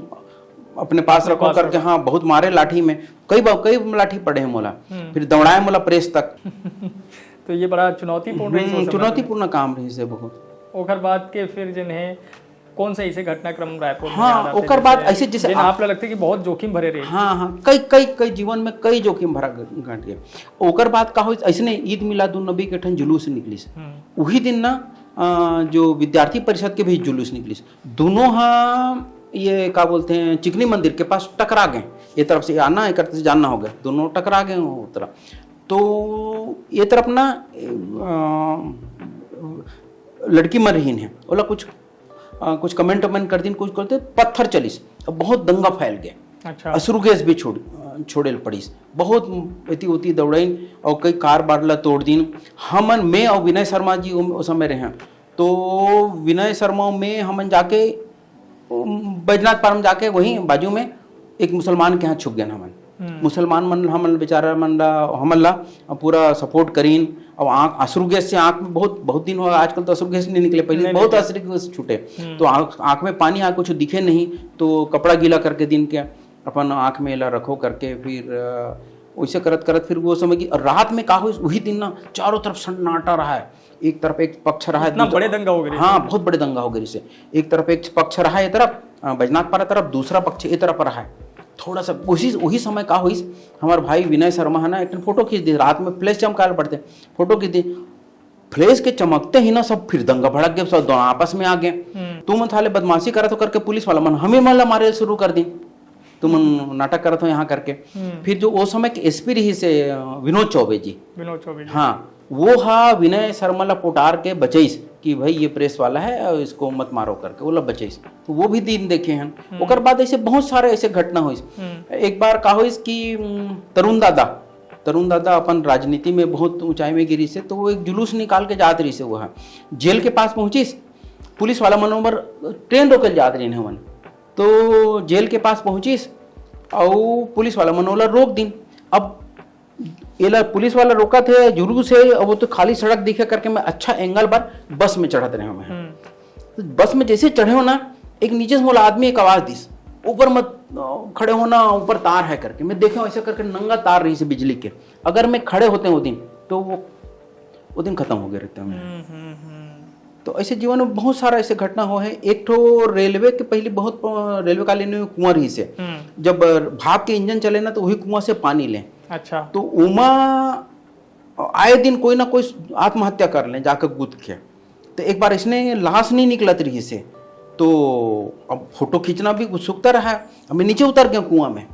अपने पास रखो" पास करके, हाँ, बहुत मारे लाठी में, कई बार कई लाठी पड़े हैं मोला। हम्म। फिर दौड़ाए मोला प्रेस तक। तो ये बड़ा चुनौतीपूर्ण रही हम्म, सोच सकते चुनौतीपूर्ण काम रही से बहुत। हैं। ओकर बाद के फिर जिन्हें कौन सा ऐसे घटनाक्रम रायपुर में हाँ, याद आते हैं, ओकर बाद जैसे ऐसे जैसे जिन आप- आप लगता है कि बहुत जोखिम भरे रहे? हाँ, हाँ, कई कई कई जीवन में कई जोखिम भरा घ-, घट गए। ओकर बाद का होइस, ऐसने ईद मिलादुन नबी के ठन जुलूस निकलिस। हम्म। वही दिन ना अ, जो विद्यार्थी परिषद के भी जुलूस निकलिस। दोनों हा ये का बोलते हैं, चिकनी मंदिर के पास टकरा गए। ये तरफ से आना, एक तरफ से जाना हो गया, दोनों टकरा गए वो तरफ। तो ये तरफ ना अ, लड़की मन रहीन है, ओला कुछ अ, कुछ कमेंट वमेंट कर दिन, कुछ करते पत्थर चलिस, अब बहुत दंगा फैल गया। अच्छा। अश्रु गैस भी छोड़ छोड़े ल पड़िस, बहुत एती ओती दौड़ाइन और कई कार बार ला तोड़ दिन। हमन, मैं और विनय शर्मा जी उम-, उस समय रहे, तो विनय शर्मा में हमन जाके उम, बैजनाथ पारम जाके वहीं बाजू में एक मुसलमान के यहाँ छुप गए हमन। हम्म। मुसलमान मन हमन बेचारा मन ला, हमन ला पूरा सपोर्ट करीन। और आँख, अश्रु गैस से आँख में बहुत बहुत दिन हुआ, आजकल तो अश्रु गैस नहीं निकले, पहले नहीं बहुत निकले। अश्रु गैस छूटे। हम्म। तो आँख आँख में पानी आ, कुछ दिखे नहीं, तो कपड़ा गीला करके दिन के अपन आँख में ला रखो करके फिर अ, वैसे करत करत फिर वो समय की, और रात में का हो, वही दिन ना चारों तरफ सन्नाटा रहा है। एक तरफ एक पक्ष रहा है, इतना दूसरा- बड़े दंगा हो गए? हाँ, बहुत बड़े दंगा हो गए इसे। एक तरफ एक पक्ष रहा है ये तरफ, अ, बैजनाथ पारा तरफ, दूसरा पक्ष ये तरफ रहा है। थोड़ा सा उसी वही समय का होइस, हमारे भाई विनय शर्मा है ना, एक ठन फोटो खींच दी, रात में फ्लैश चमकाल पड़ते, फोटो खींच दी। फ्लैश के चमकते ही ना सब फिर दंगा भड़क गए, सब दोनों आपस में आ गए। हम्म। तुमन थाले बदमाशी करत हो करके पुलिस वाला मन हमें मन ला मारे शुरू कर दी, तुमन नाटक करत हो यहाँ करके। हम्म। फिर जो वो समय के एसपी रही से अ, विनोद चौबे जी, विनोद चौबे जी। हाँ, वो हा विनय शर्मा ला पोटार के बचइस कि भाई ये प्रेस वाला है और इसको मत मारो करके, वो ला बचइस। तो वो भी दिन देखे हैं। ओकर बाद ऐसे बहुत सारे ऐसे घटना होइस। हम्म। एक बार का होइस कि उम, तरुण दादा, तरुण दादा अपन राजनीति में बहुत ऊंचाई में गिरी से, तो वो एक जुलूस निकाल के जात रही से, वो हा जेल के पास पहुंचिस, पुलिस वाला मन ओमर ट्रेन रोकल जात रही हमन, तो जेल के पास पहुंचिस और पुलिस वाला मन ओला रोक दिन। अब एला पुलिस वाला रोकत हे, जुलूस हे, अब वो तो खाली सड़क दिखे करके मैं अच्छा एंगल पर बस में चढ़त रहे मैं। हम्म। तो बस में जैसे चढ़े हो ना, एक नीचे से मोला आदमी एक आवाज दिस, "ऊपर मत अ, खड़े होना, ऊपर तार है" करके। मैं देखे ऐसे करके नंगा तार रही से बिजली के, अगर मैं खड़े होते वो दिन तो वो वो दिन खत्म हो गए रहते मैं। हम्म, हम्म, हम्म। तो ऐसे जीवन में बहुत सारा ऐसे घटना हो है। एक ठो रेलवे के पहले बहुत अ, रेलवे कालीन में कुआं रही से, हम्म। जब भाप के इंजन चले ना तो वही कुआं से पानी लें। अच्छा। तो ओमा आए दिन कोई ना कोई आत्महत्या कर लें जाकर कूद के। तो एक बार इसने लाश नहीं निकलत रही से, तो अब फोटो खींचना भी उत्सुकता रहा है। अब मैं नीचे उतर गया कुआं में,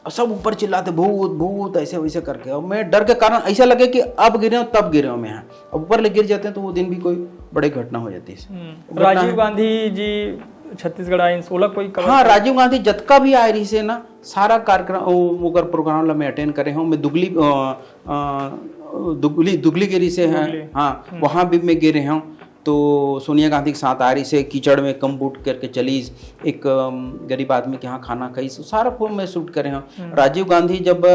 और सब ऊपर चिल्लाते, "भूत, भूत", ऐसे वैसे करके। और मैं डर के कारण ऐसा लगे कि अब गिरे हूँ, तब गिरे हूँ मैं यहाँ। अब ऊपर ले गिर जाते हैं तो वो दिन भी कोई बड़ी घटना हो जाती है। हम्म। घटना राजीव है। गांधी जी छत्तीसगढ़ आइंस, ओला कोई कवर हाँ, कर- राजीव गांधी जतका भी आए रही से ना, सारा कार्यक्रम, वो, ओकर प्रोग्राम ला मैं अटेंड करे हूँ। मैं दुगली, अ, अ, दुगली, दुगली गिरी से दुगली। है, हाँ, वहाँ भी मैं गिरे हूँ। तो सोनिया गांधी के साथ आ रही से, कीचड़ में कम बूट करके चलीस, एक अम, गरीब आदमी के यहाँ खाना खाईस, सारा फोन में शूट करे हूँ। राजीव गांधी जब अ,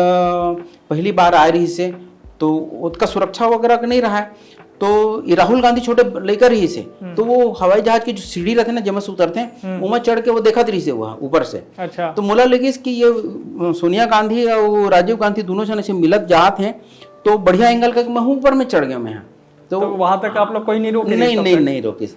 पहली बार आ रही से, तो ओतका सुरक्षा वगैरह के नहीं रहा है। तो ये राहुल गांधी छोटे लड़का रही से, तो वो हवाई जहाज की जो सीढ़ी रहते ना, जेमा से उतरते हैं, ओमा चढ़ के वो देखत रही से, वो ऊपर से। अच्छा। तो मोला लगिस कि ये अ, सोनिया गांधी और राजीव गांधी दोनों जने से मिलत जात हैं, तो बढ़िया एंगल करके मैं हूँ ऊपर में चढ़ गया मैं। तो वहां तक आप लोग कोई नहीं रोके? नहीं, तब नहीं, तक? नहीं रोकिस।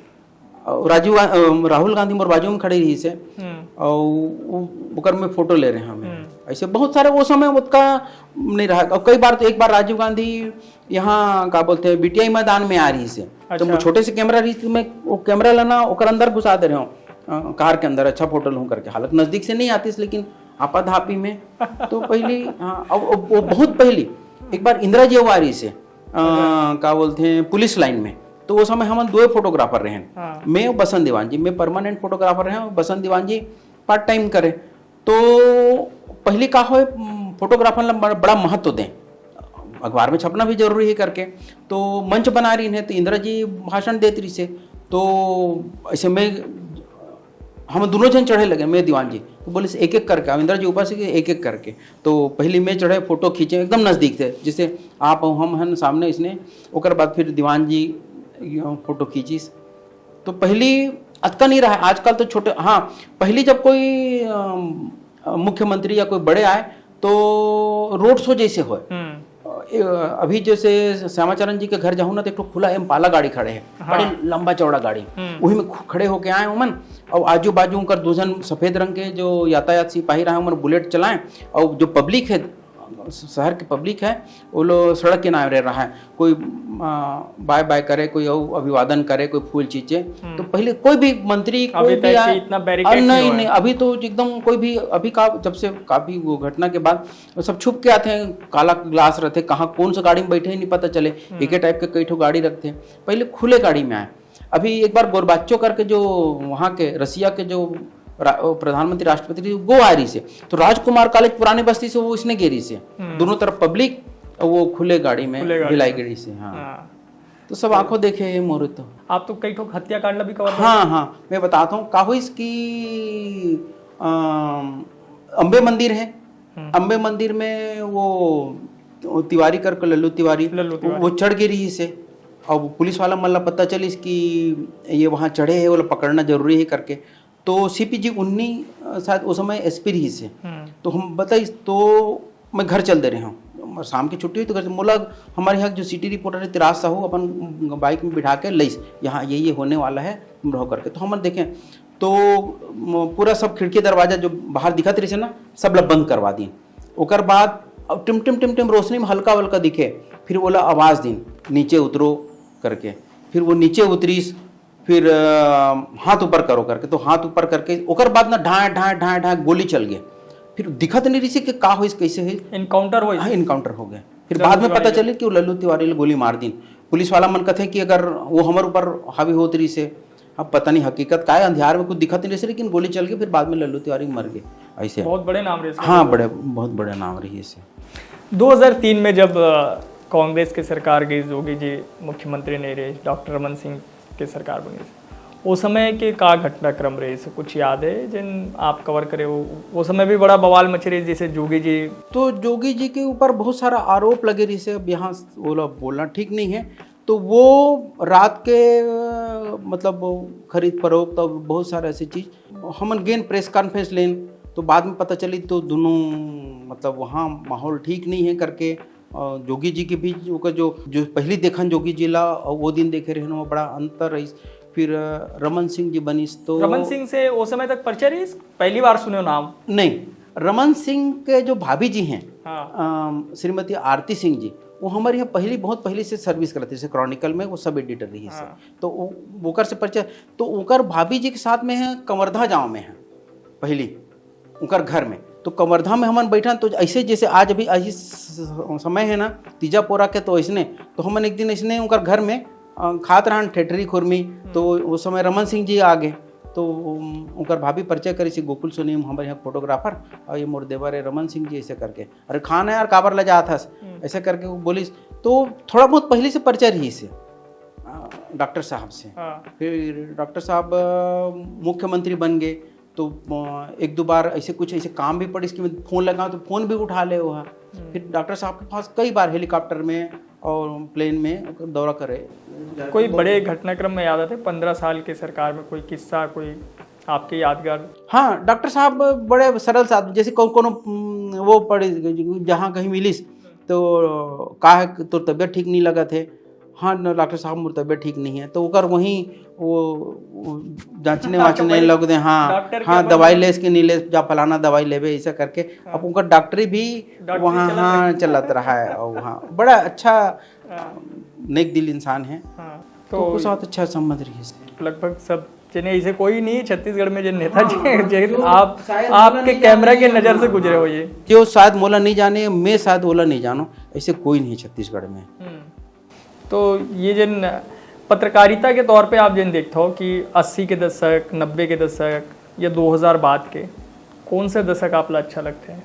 और राजीव गा-, अ, राहुल गांधी मोर बाजू में खड़े रही से, हम्म। और वो, ओकर में फोटो ले रहे हैं हमें। ऐसे बहुत सारे वो समय ओतका नहीं रहा। और कई बार तो, एक बार राजीव गांधी यहाँ का बोलते हैं, बीटीआई मैदान में आ रही से, तो अच्छा। वो छोटे से कैमरा रही थी, मैं वो कैमरा लेना ओकर अंदर घुसा दे रहे हूँ, अ, कार के अंदर अच्छा फोटो लूँ करके। हालत नजदीक से नहीं आती, लेकिन आपाधापी में तो पहली, हाँ, अब, अब वो बहुत पहली एक बार इंदिरा जी आ रही से, अ, का बोलते हैं, पुलिस लाइन में, तो वो समय हमन दो फोटोग्राफर रहे। हाँ। मैं और बसंत दीवान जी, मैं परमानेंट फोटोग्राफर रहे और बसंत दीवान जी पार्ट टाइम करे। तो पहली का होए, फोटोग्राफर ला बड़ा, बड़ा महत्व दें, अखबार में छपना भी जरूरी है करके, तो मंच बना रही है, तो इंदिरा जी भाषण देत रही से, तो ऐसे में हम दोनों झन चढ़े लगे, मैं दीवान जी। तो बोलिस एक एक करके, अब इंदर जी ऊपर से कि एक एक करके। तो पहली मैं चढ़े, फोटो खींचे, एकदम नजदीक से, जैसे आप अउ हम हन सामने इसने। ओकर बाद फिर दीवान जी फोटो खींचिस। तो पहली अतका नहीं रहा, आजकल तो छोटे, हाँ, पहली जब कोई अम, मुख्यमंत्री या कोई बड़े आए तो रोड शो जैसे होय। हम्म। ए, अभी जैसे श्यामाचरण जी के घर जाहूँ ना, तो एक ठो खुला एम्पाला गाड़ी खड़े है, हाँ। बड़े लंबा चौड़ा गाड़ी, हम्म। वही में खु- खड़े होके आए उमन। और आजू बाजू उनकर दो झन सफेद रंग के जो यातायात सिपाही रहे, उमन बुलेट चलाएं। और जो पब्लिक है, शहर के पब्लिक है, वो लोग सड़क किनारे रहा है, कोई आ, बाय बाय करे, कोई और अभिवादन करे, कोई फूल चीचे। तो पहले कोई भी मंत्री, कोई अभी भी तक आए, इतना और बैरिकेड नहीं नहीं हुआ नहीं, है। अभी तो एकदम कोई भी, अभी का, जब से काफी वो घटना के बाद वो सब छुप के आते हैं, काला ग्लास रहते, कहाँ कौन सा गाड़ी में बैठे ही नहीं पता चले, एक ही टाइप के कई ठो गाड़ी रखते हैं। पहले खुले गाड़ी में आए। अभी एक बार गोरबाचो करके जो वहाँ के रसिया के जो रा, वो प्रधानमंत्री राष्ट्रपति रहिस, वो आ रहिस हे, तो राजकुमार कॉलेज पुरानी बस्ती से वो इसने गे रहिस हे, दोनों तरफ पब्लिक, वो खुले गाड़ी में खुले गाड़ी भिलाई में। गे रहिस हे। हाँ। हाँ। तो सब आंखों देखे हे मोरे तो। आप तो कई ठो हत्याकांड ला भी कवर हाँ हाँ, मैं बताता हूँ का होइस कि अम, अम्बे मंदिर है, अम्बे मंदिर में वो, वो तिवारी करके, लल्लू तिवारी, लल्लू तिवारी। वो चढ़ गे रहिस हे। अब पुलिस वाला मन ला पता चलिस कि ये वहाँ चढ़े हैं, वो ला पकड़ना जरूरी है करके। तो सीपी जी उन्नी, अ, शायद उस समय एसपी रहिस हे। हम्म। तो हम बताइस तो मैं घर चल दे रहे हूँ, शाम की छुट्टी हुई तो घर से मोला, हमारे यहाँ जो सिटी रिपोर्टर है तिराज साहू, अपन बाइक में बिठा के लइस, यहाँ ये ये होने वाला है, तुम रहो करके। तो हमन देखें तो म, पूरा सब खिड़की दरवाजा जो बाहर दिखत रहिस हे ना, सब ला बंद करवा दिन। ओकर बाद अब टिम टिम टिम टिम रोशनी में हल्का हल्का दिखे, फिर ओला आवाज दिन, नीचे उतरो करके। फिर वो नीचे उतरिस, फिर अ, हाथ ऊपर करो करके, तो हाथ ऊपर करके ओकर बाद ना ढाए ढाए ढाए ढाए गोली चल गए। फिर दिखत नहीं रहिस हे कि का होइस, कैसे है। इनकाउंटर होइस। हाँ, इनकाउंटर हो गए। फिर लल्लू बाद में तिवारी पता के। चले कि वो लल्लू तिवारी ला गोली मार दिन। पुलिस वाला मन कथे कि अगर वो हमर ऊपर हावी होत रहिस हे, अब पता नहीं हकीकत का है, अंधियार में कुछ दिखत नहीं रहिस हे, लेकिन गोली चल के फिर बाद में लल्लू तिवारी मर गए। ऐसे बहुत बड़े नाम रहे इसके। हाँ, बड़े, बहुत बड़े नाम रहिस हे। दो हज़ार तीन में जब अ, कांग्रेस के सरकार गई, जोगी जी मुख्यमंत्री नहीं रहे, डॉक्टर रमन सिंह के सरकार बनी, वो समय के का घटनाक्रम रहिस, कुछ याद है जिन आप कवर करे हो? वो समय भी बड़ा बवाल मचे रहिस, जैसे जोगी जी। तो जोगी जी के ऊपर बहुत सारा आरोप लगे रहिस हे, अब यहाँ ओला बोलना ठीक नहीं है। तो वो रात के अ, मतलब खरीद फरोख्त और बहुत सारे ऐसी चीज, हमन गेन प्रेस कॉन्फ्रेंस लेन, तो बाद में पता चली तो दोनों मतलब वहाँ माहौल ठीक नहीं है करके। अ, जोगी जी के भी ओकर जो जो पहली देखन जोगी जी ला और वो दिन देखे रहे, वो बड़ा अंतर रहिस। फिर अ, रमन सिंह जी बनिस तो रमन सिंह से वो समय तक परिचय रहिस, पहली बार सुने नाम। नहीं, रमन सिंह के जो भाभी जी हैं, हाँ। अम, श्रीमती आरती सिंह जी, वो हमारे यहाँ पहली, बहुत पहले से सर्विस करते थे क्रॉनिकल में, वो सब एडिटर रहिस हे। हाँ। तो वो, ओकर से परिचय, तो ओकर भाभी जी के साथ में है, कंवर्धा गांव में है पहली, ओकर घर में। तो कंवर्धा में हमन बैठन तो ऐसे जैसे आज अभी, आज इस समय है ना तीजा पोरा के, तो ऐसने तो हमन एक दिन ऐसने ओकर घर में अ, खात रहन ठेठरी खुरमी, तो उस समय रमन सिंह जी आ गए। तो उम, ओकर भाभी परिचय करिस हे गोकुल सोनी, हमारे यहाँ फोटोग्राफर, और ये मोर देवर है रमन सिंह जी, ऐसे करके। "अरे खाना यार, काबर ले जात हस?" ऐसे करके वो बोलिस। तो थोड़ा बहुत पहले से परिचय रहिस हे अ, डॉक्टर साहब से। हाँ। फिर डॉक्टर साहब अ, मुख्यमंत्री बन गए, तो अ, एक दो बार ऐसे कुछ ऐसे काम भी पड़िस कि मैं फोन लगाऊं तो फोन भी उठा ले वो हा। फिर डॉक्टर साहब के पास कई बार हेलीकॉप्टर में और प्लेन में दौरा करे। कोई बड़े घटनाक्रम में याद आते, पंद्रह साल के सरकार में कोई किस्सा, कोई आपके यादगार? हाँ, डॉक्टर साहब बड़े सरल से आदमी, जैसे कौन कोनो उम, वो पड़े, जहाँ कहीं मिलिस तो का है, तोर तबीयत ठीक नहीं लगत है? हाँ न, डॉक्टर साहब, मोर तबीयत ठीक नहीं है। तो ओकर वहीं वो, वो जांचने वाचने लग दे, हाँ, डॉक्टर के हाँ, अपन दवाई लेस के नहीं लेस, जा फलाना दवाई लेबे, ऐसा करके। अब ओकर डॉक्टरी भी डॉक्टरी वहाँ, चलत हाँ, रहा। चलत रहा है। और हाँ, बड़ा अच्छा, हाँ। नेक दिल इंसान है। हाँ। तो तो ओकर साथ अच्छा संबंध रही है। लगभग सब जने ऐसे कोई नहीं है छत्तीसगढ़ में जो नेता जी, जो आप, शायद आपके मोला नहीं कैमरा के जाने, नज़र से हाँ, गुजरे हो हाँ। ये। जो शायद मोला नहीं जाने, मैं शायद ओला नहीं जानो, ऐसे कोई नहीं है छत्तीसगढ़ में। हम्म। तो ये जिन पत्रकारिता के तौर पे आप जिन देखते हो कि अस्सी के दशक, नब्बे के दशक या दो हज़ार बाद के, कौन से दशक आप ला अच्छा लगते हैं?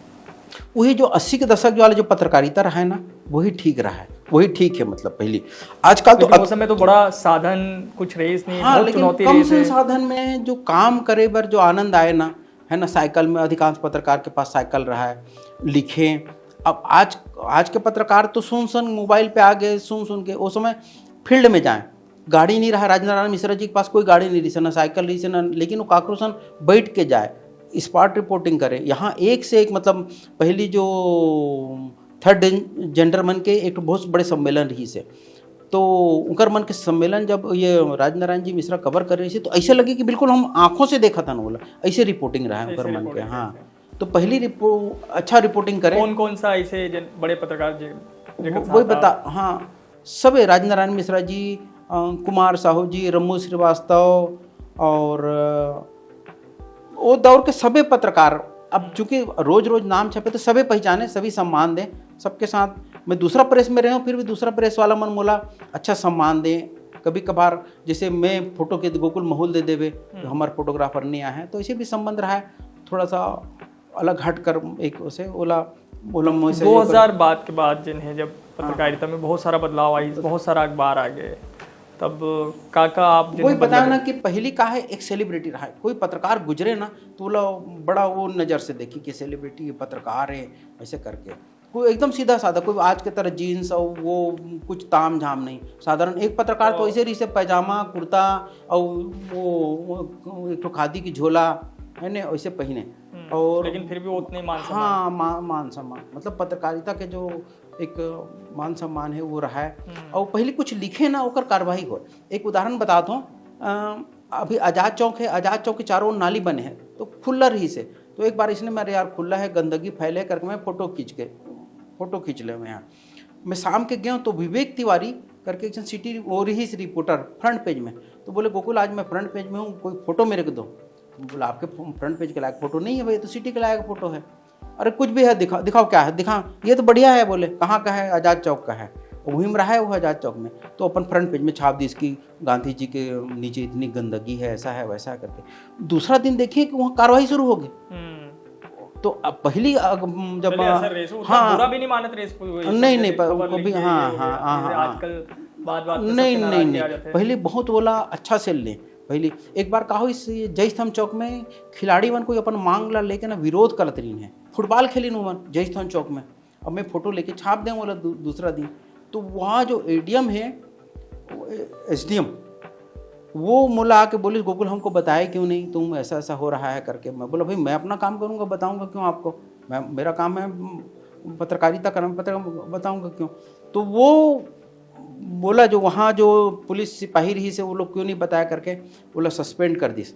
वही जो अस्सी के दशक वाला जो पत्रकारिता रहा है ना, वही ठीक रहा है। वही ठीक है, मतलब पहली। आजकल तो लेकिन वो समय तो बड़ा साधन कुछ रहिस नहीं, हाँ, बहुत लेकिन चुनौती कम रहिस है। संसाधन में जो काम करे बर जो आनंद आए ना, है ना, साइकिल में अधिकांश पत्रकार के पास साइकिल रहा है, लिखे। अब आज आज के पत्रकार तो सुन सुन मोबाइल पे आ गए, सुन सुन के। वो समय फील्ड में जाए, गाड़ी नहीं रहा, राजनारायण मिश्रा जी के पास कोई गाड़ी नहीं रही से, ना साइकिल रही से, ना, लेकिन वो काकरो सन बैठ के जाए, स्पॉट रिपोर्टिंग करे। यहाँ एक से एक, मतलब पहली जो थर्ड जेंडरमैन के एक ठो बहुत बड़े सम्मेलन रही से, तो उनकर मन के सम्मेलन जब ये राजनारायण जी मिश्रा कवर कर रही थी, तो ऐसे लगे कि बिल्कुल हम आंखों से देखत हन, बोला, ऐसे रिपोर्टिंग रहा है ऐसे उनकर मन के। रिपोर्टिंग हाँ, तो पहली रिपो अच्छा रिपोर्टिंग करे। कौन कौन सा ऐसे जन बड़े पत्रकार जी जेकर वो- वही साथ आप- बता, हाँ, सबे, राजनारायण मिश्रा जी, अ, कुमार साहू जी, रमू श्रीवास्तव और अ, वो दौर के सबे पत्रकार। अब चूंकि रोज रोज नाम छपे तो सबे पहचाने, सभी सम्मान दें, सबके साथ। मैं दूसरा प्रेस में रहे हूँ, फिर भी दूसरा प्रेस वाला मन मोला अच्छा सम्मान दें। कभी कभार जैसे मैं फोटो के गोकुल माहौल दे देवे, तो हमारे फोटोग्राफर नहीं आए हैं, तो ऐसे भी संबंध रहा है। थोड़ा सा अलग हट कर एक उसे ओला ओला मैं से दो हज़ार बाद के बाद जिन है, जब पत्रकारिता में बहुत सारा बदलाव आई, बहुत सारा अखबार आ गए, तब का का आप जिन वही बदला बताया ना दे- कि पहली का है, एक सेलिब्रिटी रहा है, कोई पत्रकार गुजरे ना तो ओला बड़ा वो नज़र से देखी कि सेलिब्रिटी, ये पत्रकार है, ऐसे करके। कोई एकदम सीधा साधा, कोई आज के तरह जीन्स और वो कुछ ताम झाम नहीं, साधारण एक पत्रकार तो ऐसे रही से पैजामा कुर्ता और वो, वो एक ठो खादी की झोला है ने, वैसे पहने। हम्म, और लेकिन फिर भी वो उतने मान सम्मान। हाँ, मा, मान सम्मान, मतलब पत्रकारिता के जो एक मान सम्मान है वो रहा है। हम्म। और पहले कुछ लिखे ना, ओकर कार्रवाई हो। एक उदाहरण बताता हूँ, अ, अभी आजाद चौक है, आजाद चौक के चारों ओर नाली बने हैं, तो खुला रही से, तो एक बार इसने, मेरे यार खुला है, गंदगी फैले करके मैं फोटो खींच के फोटो खींच ले मैं यहाँ। मैं शाम के गया हूँ तो विवेक तिवारी करके एक जन सिटी वो रही से रिपोर्टर फ्रंट पेज में, तो बोले, "गोकुल, आज मैं फ्रंट पेज में हूँ, कोई फोटो मेरे को दो।" बोला, "आपके फ्रंट पेज के लायक फोटो नहीं है भाई, ये तो सिटी के लायक फोटो है।" "अरे कुछ भी है, दिखा, दिखाओ क्या है, दिखा, ये तो बढ़िया है।" बोले, "कहाँ का है?" "आजाद चौक का है।" वहीं में रहा है वो आजाद चौक में, तो अपन फ्रंट पेज में छाप दी इसकी, गांधी जी के नीचे इतनी गंदगी है, ऐसा है, वैसा है करके। दूसरा दिन देखिए कि वहाँ कार्रवाई शुरू हो गई। हम्म। तो अब पहली अग- जब पहले ऐसा रेस उतना हाँ, बुरा भी नहीं मानत रेस कोई, नहीं, नहीं, जैसे पर खबर कभी, लिख के हाँ, ये, हाँ, हाँ, जैसे हाँ। आजकल बात बात पे नहीं, सबके नहीं, नाराजगी नहीं, आ जाते हैं। पहले बहुत ओला अच्छा सेल ले। पहले एक बार कहा इस जय स्तंभ चौक में खिलाड़ी मन कोई अपन मांग ला लेके ना विरोध करत रही है, फुटबॉल खेली नु मन जय स्तंभ चौक में। अब मैं फोटो लेके छाप दें बोला दू, दूसरा दिन, तो वहाँ जो एडीएम है, एसडीएम, वो मोला आके बोलिस, "गोकुल, हमको बताया क्यों नहीं तुम, ऐसा ऐसा हो रहा है" करके। मैं बोला, "भाई, मैं अपना काम करूँगा, बताऊँगा क्यों आपको? मैं, मेरा काम है, म, पत्रकारिता करना, पत्र बताऊँगा क्यों?" तो वो बोला, जो वहाँ जो पुलिस सिपाही रही से, वो लोग क्यों नहीं बताया करके बोला, सस्पेंड कर दिस।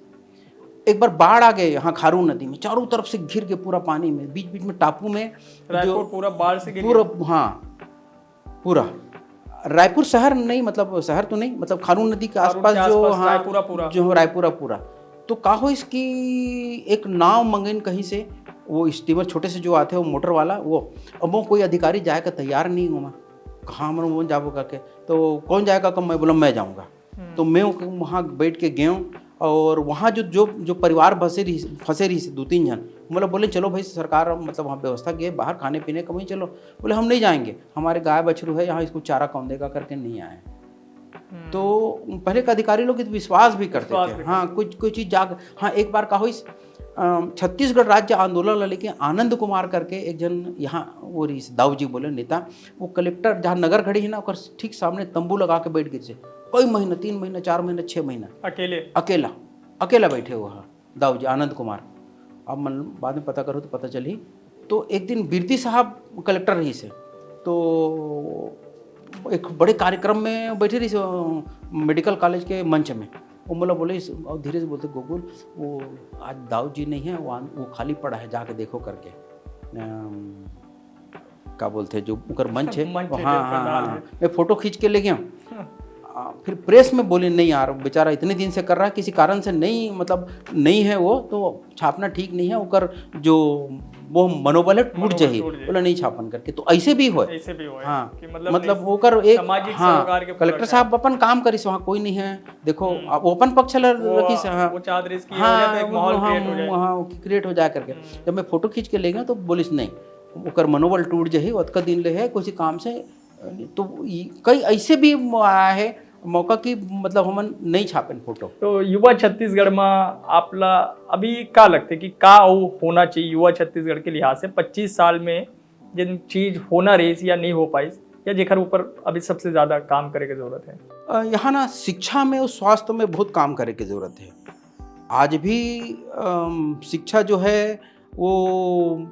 एक बार बाढ़ आ गए यहाँ खारून नदी में, चारों तरफ से घिर के पूरा पानी में, बीच बीच में टापू में रायपुर जो पूरा बाढ़ से घिर पूरा, हाँ, पूरा रायपुर शहर नहीं, मतलब शहर तो नहीं, मतलब खारून नदी के खारून आसपास के जो, आसपास हाँ, रायपुरा पूरा। जो रायपुरा पूरा। तो का हो इसकी एक नाव मंगेन कहीं से, वो स्टीमर छोटे से जो आते हैं, वो मोटर वाला, वो, अब वो कोई अधिकारी जाए का तैयार नहीं हुआ। कहाँ हम वो जाबो करके, तो कौन जाएगा? कब मैं बोला, "मैं जाऊँगा।" तो मैं वहाँ बैठ के गया हूँ और वहाँ जो जो जो परिवार फंसे रही फंसे रही दो तीन जन, मतलब बोले, "चलो भाई, सरकार मतलब वहाँ व्यवस्था किए बाहर खाने पीने का, वहीं चलो।" बोले, "हम नहीं जाएंगे, हमारे गाय बछरू है यहाँ, इसको चारा कौन देगा?" करके नहीं आए। तो पहले के अधिकारी लोग इस विश्वास भी करते विश्वास थे। भी हाँ, कुछ कुछ चीज जाग हाँ, एक बार का होइस, अम, छत्तीसगढ़ राज्य आंदोलन ला लेके आनंद कुमार करके एक जन यहाँ वो रही दाऊ जी बोले नेता, वो कलेक्टर जहाँ नगर घड़ी है ना, ओकर ठीक सामने तंबू लगा के बैठ गए थे कई महीना, तीन महीना, चार महीना, छः महीना अकेले। अकेला, अकेला बैठे हुआ है दाऊ जी आनंद कुमार। अब मन बाद में पता करो तो पता चली। तो एक दिन बिरदी साहब कलेक्टर रही से, तो एक बड़े कार्यक्रम में बैठे रही से, अ, मेडिकल कॉलेज के मंच में। वो मोला बोले, और धीरे से बोलते, "गोकुल, वो आज दाऊ जी नहीं है, वो आन- वो खाली पड़ा है, जाके देखो" करके। अम, का बोलते हैं, जो ओकर मंच है, मंच है, हाँ, जो हाँ, पंडाल हाँ। है। मैं फोटो खींच के ले गया हूँ। आ, फिर प्रेस में बोले, "नहीं यार, बेचारा इतने दिन से कर रहा है, किसी कारण से नहीं, मतलब नहीं है वो, तो छापना ठीक नहीं है।" ओकर जो वो मनोबल है, टूट मनोबल जाही, टूट जाही। बोला, "नहीं छापन करके।" तो ऐसे भी होए। ऐसे भी होए हाँ, कि मतलब मतलब इस ओकर एक, सामाजिक हाँ, सरोकार के पूरा कलेक्टर साहब अपन काम करिस वहाँ, कोई नहीं है, देखो, आप ओपन पक्ष ल- वो, रखिस, हाँ। वो चादर इसकी हो हाँ, जाए तो एक वो, माहौल हाँ, क्रिएट हो जाए। हाँ, वो क्रिएट हो जाए करके। जब मैं फोटो खींच के ले गया तो बोलिस, "नहीं, ओकर मनोबल टूट जाही, ओतका दिन ले है, कुछ काम से तो ये कई ऐसे भी आया है मौका कि मतलब हमन नहीं छापेन फोटो। तो युवा छत्तीसगढ़ में आपला अभी का लगथे कि का अउ होना चाहिए युवा छत्तीसगढ़ के लिहाज से पच्चीस साल में, जिन चीज होना रहिस या नहीं हो पाइस, या जेकर ऊपर अभी सबसे ज्यादा काम करे के जरूरत है? अ, यहाँ ना शिक्षा में और स्वास्थ्य में बहुत काम करे के जरूरत है। आज भी अम, शिक्षा जो है वो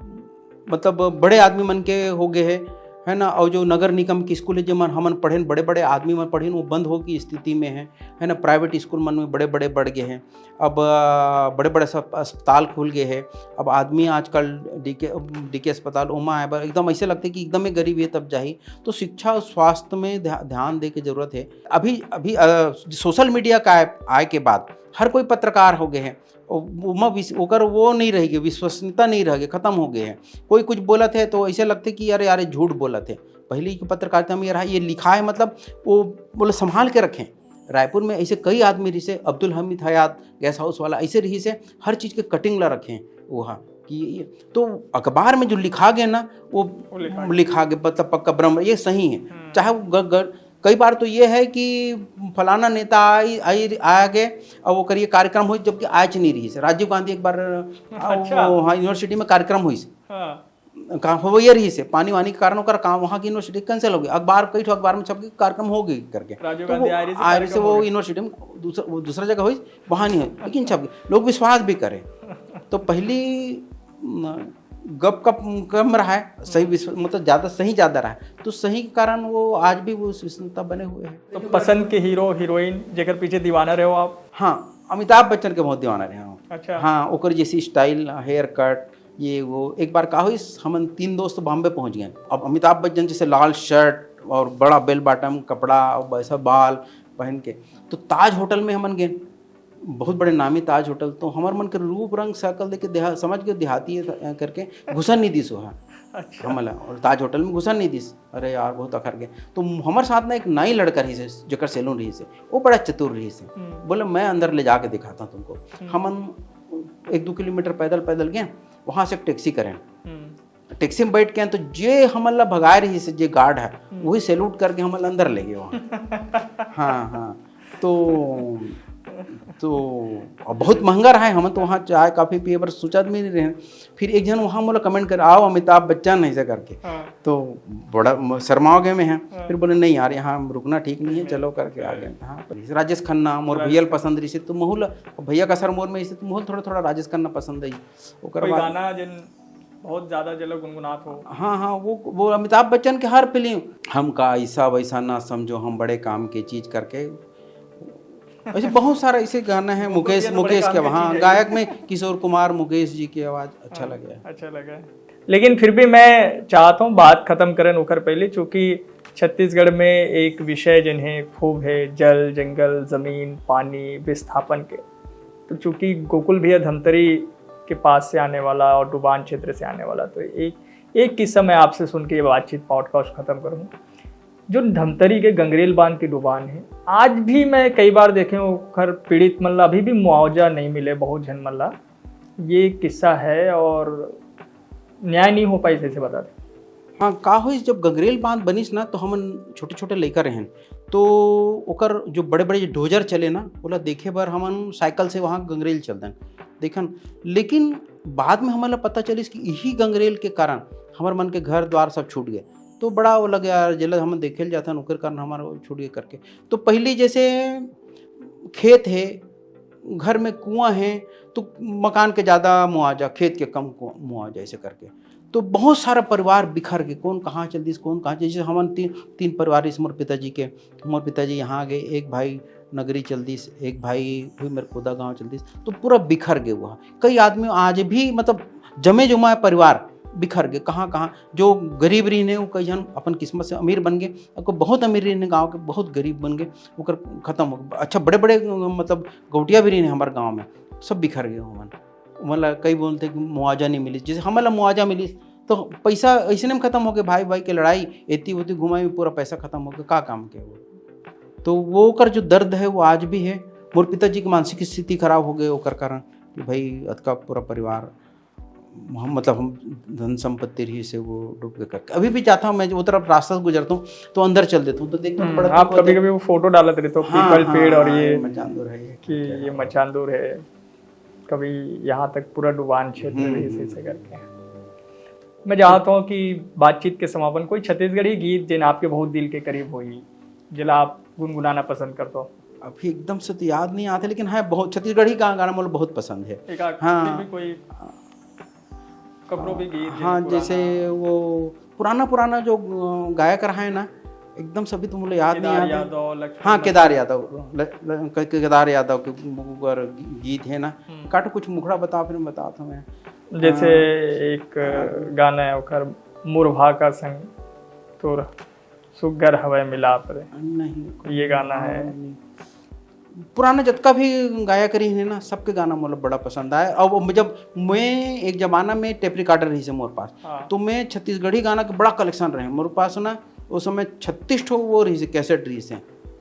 मतलब बड़े आदमी मन के हो गए है, है ना। और जो नगर निगम के स्कूल है, जो मन हमन पढ़ेन, बड़े बड़े आदमी मन पढ़ेन, वो बंद हो की स्थिति में है, है ना। प्राइवेट स्कूल मन में बड़े बड़े बढ़ गए हैं। अब अ, बड़े बड़े सब अस्पताल खुल गए हैं। अब आदमी आजकल डीके डीके अस्पताल ओमा आए बर एकदम ऐसे लगते कि एकदम ही गरीब है तब जाही। तो शिक्षा और स्वास्थ्य में ध्या- ध्यान दे के जरूरत है। अभी अभी सोशल मीडिया का आए, आए के बाद हर कोई पत्रकार हो गए हैं। ओ- ओमा विस- ओकर वो नहीं रह गए, विश्वसनीयता नहीं रह गए, खत्म हो गए हैं। कोई कुछ बोलत है तो ऐसे लगते कि अरे यार ये झूठ बोलत है। पहले की पत्रकारिता में ये रहा, ये लिखा है मतलब वो बोले संभाल के रखें। रायपुर में ऐसे कई आदमी रहिसे, अब्दुल हमीद हयात, गेस्ट हाउस वाला, ऐसे रहिसे, हर चीज के कटिंग ला रखें। वो हाँ कि ये- तो अखबार में जो लिखा गया ना वो वो लिखा लिखा गया, मतलब पक्का ब्रह्म, ये सही है। चाहे वो ग, ग, कई बार तो ये है कि फलाना नेता आई आई आ गए, अब ओकर ये कार्यक्रम हुई, जबकि आज नहीं रहिस। राजीव गांधी एक बार आ, अच्छा। वो, हाँ, यूनिवर्सिटी में कार्यक्रम हुई, हाँ। कहाँ हो ये रहिस, पानी वानी के कारण ओकर काम, वहाँ की यूनिवर्सिटी कैंसिल हो गई। अखबार, कई ठो अखबार में छप गई, कार्यक्रम हो गई करके। राजीव तो गांधी वो आ रही से आ रही से कार्यक्रम वो हो गया। यूनिवर्सिटी में दूसरा वो दूसरा जगह हुई, वहाँ नहीं हुई, लेकिन छप गई, लोग विश्वास भी करें। तो पहली म, गप का कम रहा है, सही विश्व मतलब ज़्यादा, सही ज़्यादा रहा है, तो सही के कारण वो आज भी वो विश्वसनीयता बने हुए हैं। तो पसंद के हीरो हीरोइन जेकर पीछे दीवाना रहे हो आप? हाँ, अमिताभ बच्चन के बहुत दीवाना रहे हूँ। अच्छा। हाँ, ओकर जैसी स्टाइल, हेयर कट, ये वो। एक बार का हुई, हमन तीन दोस्त बॉम्बे पहुँच गए। अब अमिताभ बच्चन जैसे लाल शर्ट और बड़ा बेल बॉटम कपड़ा और वैसा बाल पहन के, तो ताज होटल में हमन गए, बहुत बड़े नामी ताज होटल। तो हमर मन के रूप रंग शकल देख के देहा समझ गए देहाती है करके, घुसन नहीं दिस वहाँ। अच्छा। हमला और ताज होटल में घुसन नहीं दिस। अरे यार, बहुत अखर गए। तो हमर साथ ना एक नाई लड़का रहिस, जेकर सैलून रहिस, वो बड़ा चतुर रहिस। हम्म। बोले, मैं अंदर ले जाके दिखाता हूँ तुमको। हमन एक दो किलोमीटर पैदल पैदल गए, वहाँ से एक टैक्सी करें। हम्म। टैक्सी में बैठ के तो जे हमन ला भगाए रहिस, जे गार्ड है, वही सैल्यूट करके हमन ला अंदर ले गए वहाँ। हाँ, हाँ। तो तो अब बहुत महंगा रहा है, हमन तो वहाँ चाय कॉफी पिए बर सोचत भी नहीं रहे। फिर एक जन वहाँ मोला कमेंट कर, आओ अमिताभ बच्चन, ऐसे करके। हाँ। तो बड़ा म- शर्मा गए मैं हैं। हाँ। फिर बोले, नहीं यार, यहाँ रुकना ठीक नहीं है, चलो करके आ गए। हाँ, पर राजेश खन्ना मोर भैया ल पसंद रहिस, तो महू ल भैया का सर मोर में इसे तो महू ल थोड़ा थोड़ा राजेश खन्ना पसंद है। ओकर कोई बाद गाना जिन बहुत ज्यादा जलो गुनगुनात हो? हाँ, हाँ, वो वो अमिताभ बच्चन के हर फिल्म, हम का ऐसा वैसा ना समझो, हम बड़े काम की चीज करके, ऐसे बहुत सारा ऐसे गाना है। मुकेश ये तो बड़े मुकेश काम के की वहाँ चीज है। गायक में किशोर कुमार, मुकेश जी की आवाज अच्छा लगे। अच्छा लगा है। लेकिन फिर भी मैं चाहता हूँ बात खत्म करन ओकर पहले, चूँकि छत्तीसगढ़ में एक विषय जिन्हें खूब है, जल, जंगल, जमीन, पानी, विस्थापन के। तो चूँकि गोकुल भैया धमतरी के पास से आने वाला और डुबान क्षेत्र से आने वाला, तो एक एक किस्सा मैं आपसे सुन के ये बातचीत पॉडकास्ट खत्म करूँ। जो धमतरी के गंगरेल बांध की डुबान है, आज भी मैं कई बार देखे हूँ, ओखर पीड़ित मन ला अभी भी मुआवजा नहीं मिले, बहुत झन मन ला ये किस्सा है और न्याय नहीं हो पाई, जैसे बताते। हाँ, का होइस, जब गंगरेल बांध बनिस ना, तो हमन छोटे छोटे लइका रहेन, तो ओकर जो बड़े बड़े डोजर चले ना, ओला देखे बर हमन साइकिल से वहाँ गंगरेल चलतन, देखन। लेकिन बाद में हमन ला पता चलिस कि यही गंगरेल के कारण हमर मन के घर द्वार सब छूट गए। तो बड़ा वो लगे यार, जेला हमन देखे ल जाथन, ओकर कारण हमारा वो छूट गए करके। तो पहली जैसे खेत है, घर में कुआं है, तो मकान के ज़्यादा मुआवजा, खेत के कम कु- मुआवजा, ऐसे करके। तो बहुत सारा परिवार बिखर के, कौन कहाँ चल दिस, कौन कहाँ चल दिस। हमन तीन तीन परिवार इस मोर पिताजी के, मोर पिताजी यहाँ आ गए, एक भाई नगरी चल दिस, एक भाई हुई मेरे कोदा गाँव चल दिस, तो पूरा बिखर गए हुआ। कई आदमी आज भी मतलब जमे जुमा परिवार बिखर गए, कहाँ कहाँ। जो गरीब रहिन हे, वो कई झन अपन किस्मत से अमीर बन गए, और कोई बहुत अमीर रहिन हे गाँव के, बहुत गरीब बन गए, ओकर खत्म हो गए। अच्छा, बड़े बड़े मतलब गौटिया भी रहिन हे हमारे गाँव में, सब बिखर गए। ओमन ओमन ला कई बोलते कि मुआवजा नहीं मिलिस, जैसे हमन ला मुआवजा मिलिस तो पैसा ऐसे में खत्म हो गए, भाई भाई के लड़ाई, एती ओती घुमाई में पूरा पैसा खत्म हो गया, का काम के वो। तो वो ओकर जो दर्द है वो आज भी है। मोर पिताजी की मानसिक स्थिति खराब हो गई ओकर कारण कि भाई अतका पूरा परिवार हम, मतलब, हम धन संपत्ति रहिसे वो डूब के करके। अभी भी जाता हूँ मैं, वो तरफ रास्ता से गुजरता हूँ तो अंदर चल देता हूँ, तो देखता हूँ, हम्म, बड़ा आप दुख होता कभी है। कभी वो फोटो डालत रहते हो, हाँ, पीपल हाँ, पेड़ और हाँ, ये ये मचांदुर है, ये कि क्या ये है? मचांदुर है, कभी यहाँ तक पूरा डुबान क्षेत्र हम्म, रहिस, हम्म। ऐसे करके। मैं चाहता हूँ कि बातचीत के समापन कोई छत्तीसगढ़ी गीत, जिन आपके बहुत दिल के करीब होही, जेला आप गुनगुनाना पसंद करते हो। अभी एकदम से तो याद नहीं आते, लेकिन हाँ, बहुत छत्तीसगढ़ी गा-, गाना मोला बहुत पसंद है। एक आध, हाँ। फिर भी कोई ककरो भी गीत, हाँ, पुराना। जैसे वो पुराना पुराना जो, अ, गायक रहा है ना, एकदम सभी तो मुझे याद नहीं केदार आते। यादव, लक्ष्मण हाँ, लक्ष्मण। केदार यादव, ल-, ल-, क-, केदार यादव के ऊपर गीत है ना। हम्म। काटो, कुछ मुखड़ा बताओ, फिर मैं बताता हूँ मैं। जैसे हाँ। एक गाना है ओकर, मोर भाका संग तोर सुग्घर हवय मिलाप रे। नहीं, ये गाना है। नहीं। पुराना जतका भी गायक रही है ना, सबके गाना मोला बड़ा पसंद आए। और वो जब मैं एक जमाना में टेप रिकॉर्डर रहिसे मोर पास, हाँ। तो मैं छत्तीसगढ़ी गाना के बड़ा कलेक्शन रहे मोर पास ना। उस समय छत्तीस ठो वो रहिसे, कैसेट रहिसे,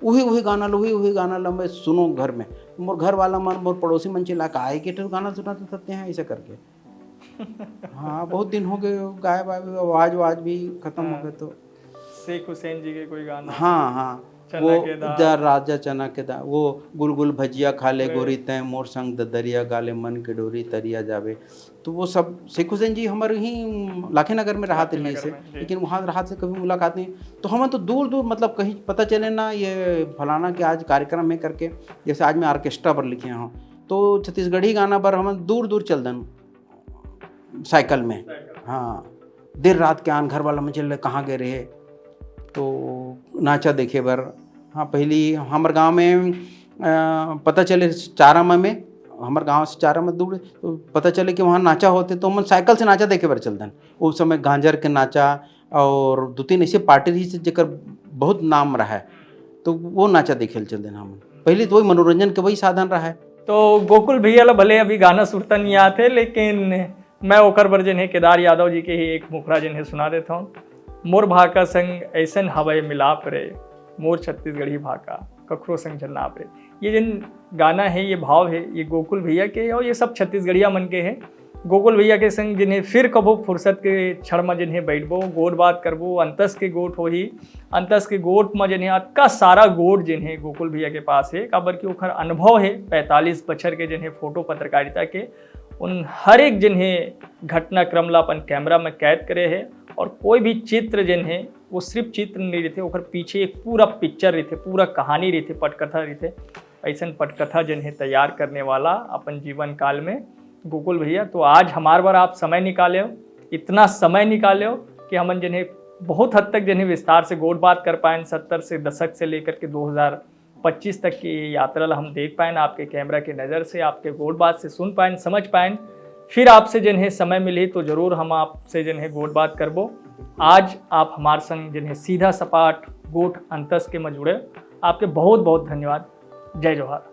वही वही गाना ला, वही वही गाना ला मैं सुनो घर में। मोर घर वाला मन, मोर पड़ोसी मन चिल्ला के, "आए के ठो गाना सुना तो सकते हैं," ऐसा करके। हाँ, बहुत दिन हो गए गाए बाए, आवाज वाज भी खत्म हो गए। तो शेख हुसैन जी के कोई गाना। हाँ, हाँ, चना वो के दाल। दा राजा चना के दाल, वो गुल गुल भजिया खा ले अरे। गोरी, तैं मोर संग ददरिया गा ले, मन के डोरी तरिया जावे। तो वो सब शेख हुसैन जी हमारे ही लाखेनगर में रहते लाखेनगर रहिसे, में, जी। लेकिन वहाँ रहते से कभी मुलाकात नहीं। तो हम तो दूर दूर, मतलब, कहीं पता चले ना ये फलाना के आज कार्यक्रम है करके, जैसे आज मैं ऑर्केस्ट्रा पर लिखे हूँ, तो छत्तीसगढ़ी गाना पर हम दूर दूर चल दन साइकिल में। हाँ, देर रात के आन घर वाला में चल रहे, "कहाँ गए रहे?" तो नाचा देखे बर, हाँ, पहली हमर गांव में, अ, पता चले चारामा में, हमर गांव से चारामा दूर, तो पता चले कि वहाँ नाचा होते, तो हमन साइकिल से नाचा देखे बर चल देन। उस समय गांजर के नाचा और दो तीन ऐसे पार्टी रहिसे जेकर बहुत नाम रहा है, तो वो नाचा देखे ल चल देन हमन। पहले तो वही मनोरंजन के वही साधन रहा है। तो गोकुल भैया ला भले अभी गाना सुरता नहीं आते, लेकिन मैं ओकर बर जेन हे केदार यादव जी के ही एक मुखड़ा जेन हे सुना देता हूँ। मोर भाका संग ऐसन हवय मिलाप रे, मोर छत्तीसगढ़ी भाका कखरो संग झन नाप रे। ये जेन गाना है, ये भाव है, ये गोकुल भैया के और ये सब छत्तीसगढ़िया मन के है। गोकुल भैया के संग जेन हे फिर कभो फुर्सत के क्षण म जेन हे बैठबो, गोठ बात करबो, अंतस के गोठ होही। अंतस के गोठ म जेन हे अतका सारा गोठ जेन हे गोकुल भैया के पास है, काबर कि ओखर अनुभव है पैंतालीस बछर के जेन हे फोटो पत्रकारिता के। उन हर एक जेन हे घटनाक्रम ला अपन कैमरा में कैद करे हे और कोई भी चित्र जेन हे, वो सिर्फ चित्र नहीं रहिथे, ओकर पीछे एक पूरा पिक्चर रहिथे, पूरा कहानी रहिथे, पटकथा रहिथे। अइसन पटकथा जेन हे तैयार करने वाला अपन जीवन काल में गोकुल भैया। तो आज हमार बर आप समय निकाले हो, इतना समय निकाले हो कि हमन जेन हे बहुत हद तक जेन हे विस्तार से गोठ बात कर पाएन, सत्तर से दशक से लेकर के दो हज़ार पच्चीस तक की ये यात्रा ला हम देख पाएन, आपके कैमरा के नज़र से, आपके गोठ बात से सुन पाएन, समझ पाएन। फिर आपसे जेन हे समय मिलही तो जरूर हम आपसे जेन हे गोठ बात करबो। आज आप हमार संग जेन हे सीधा सपाट गोठ अंतस के म जुड़े, आपके बहुत बहुत धन्यवाद। जय जोहार।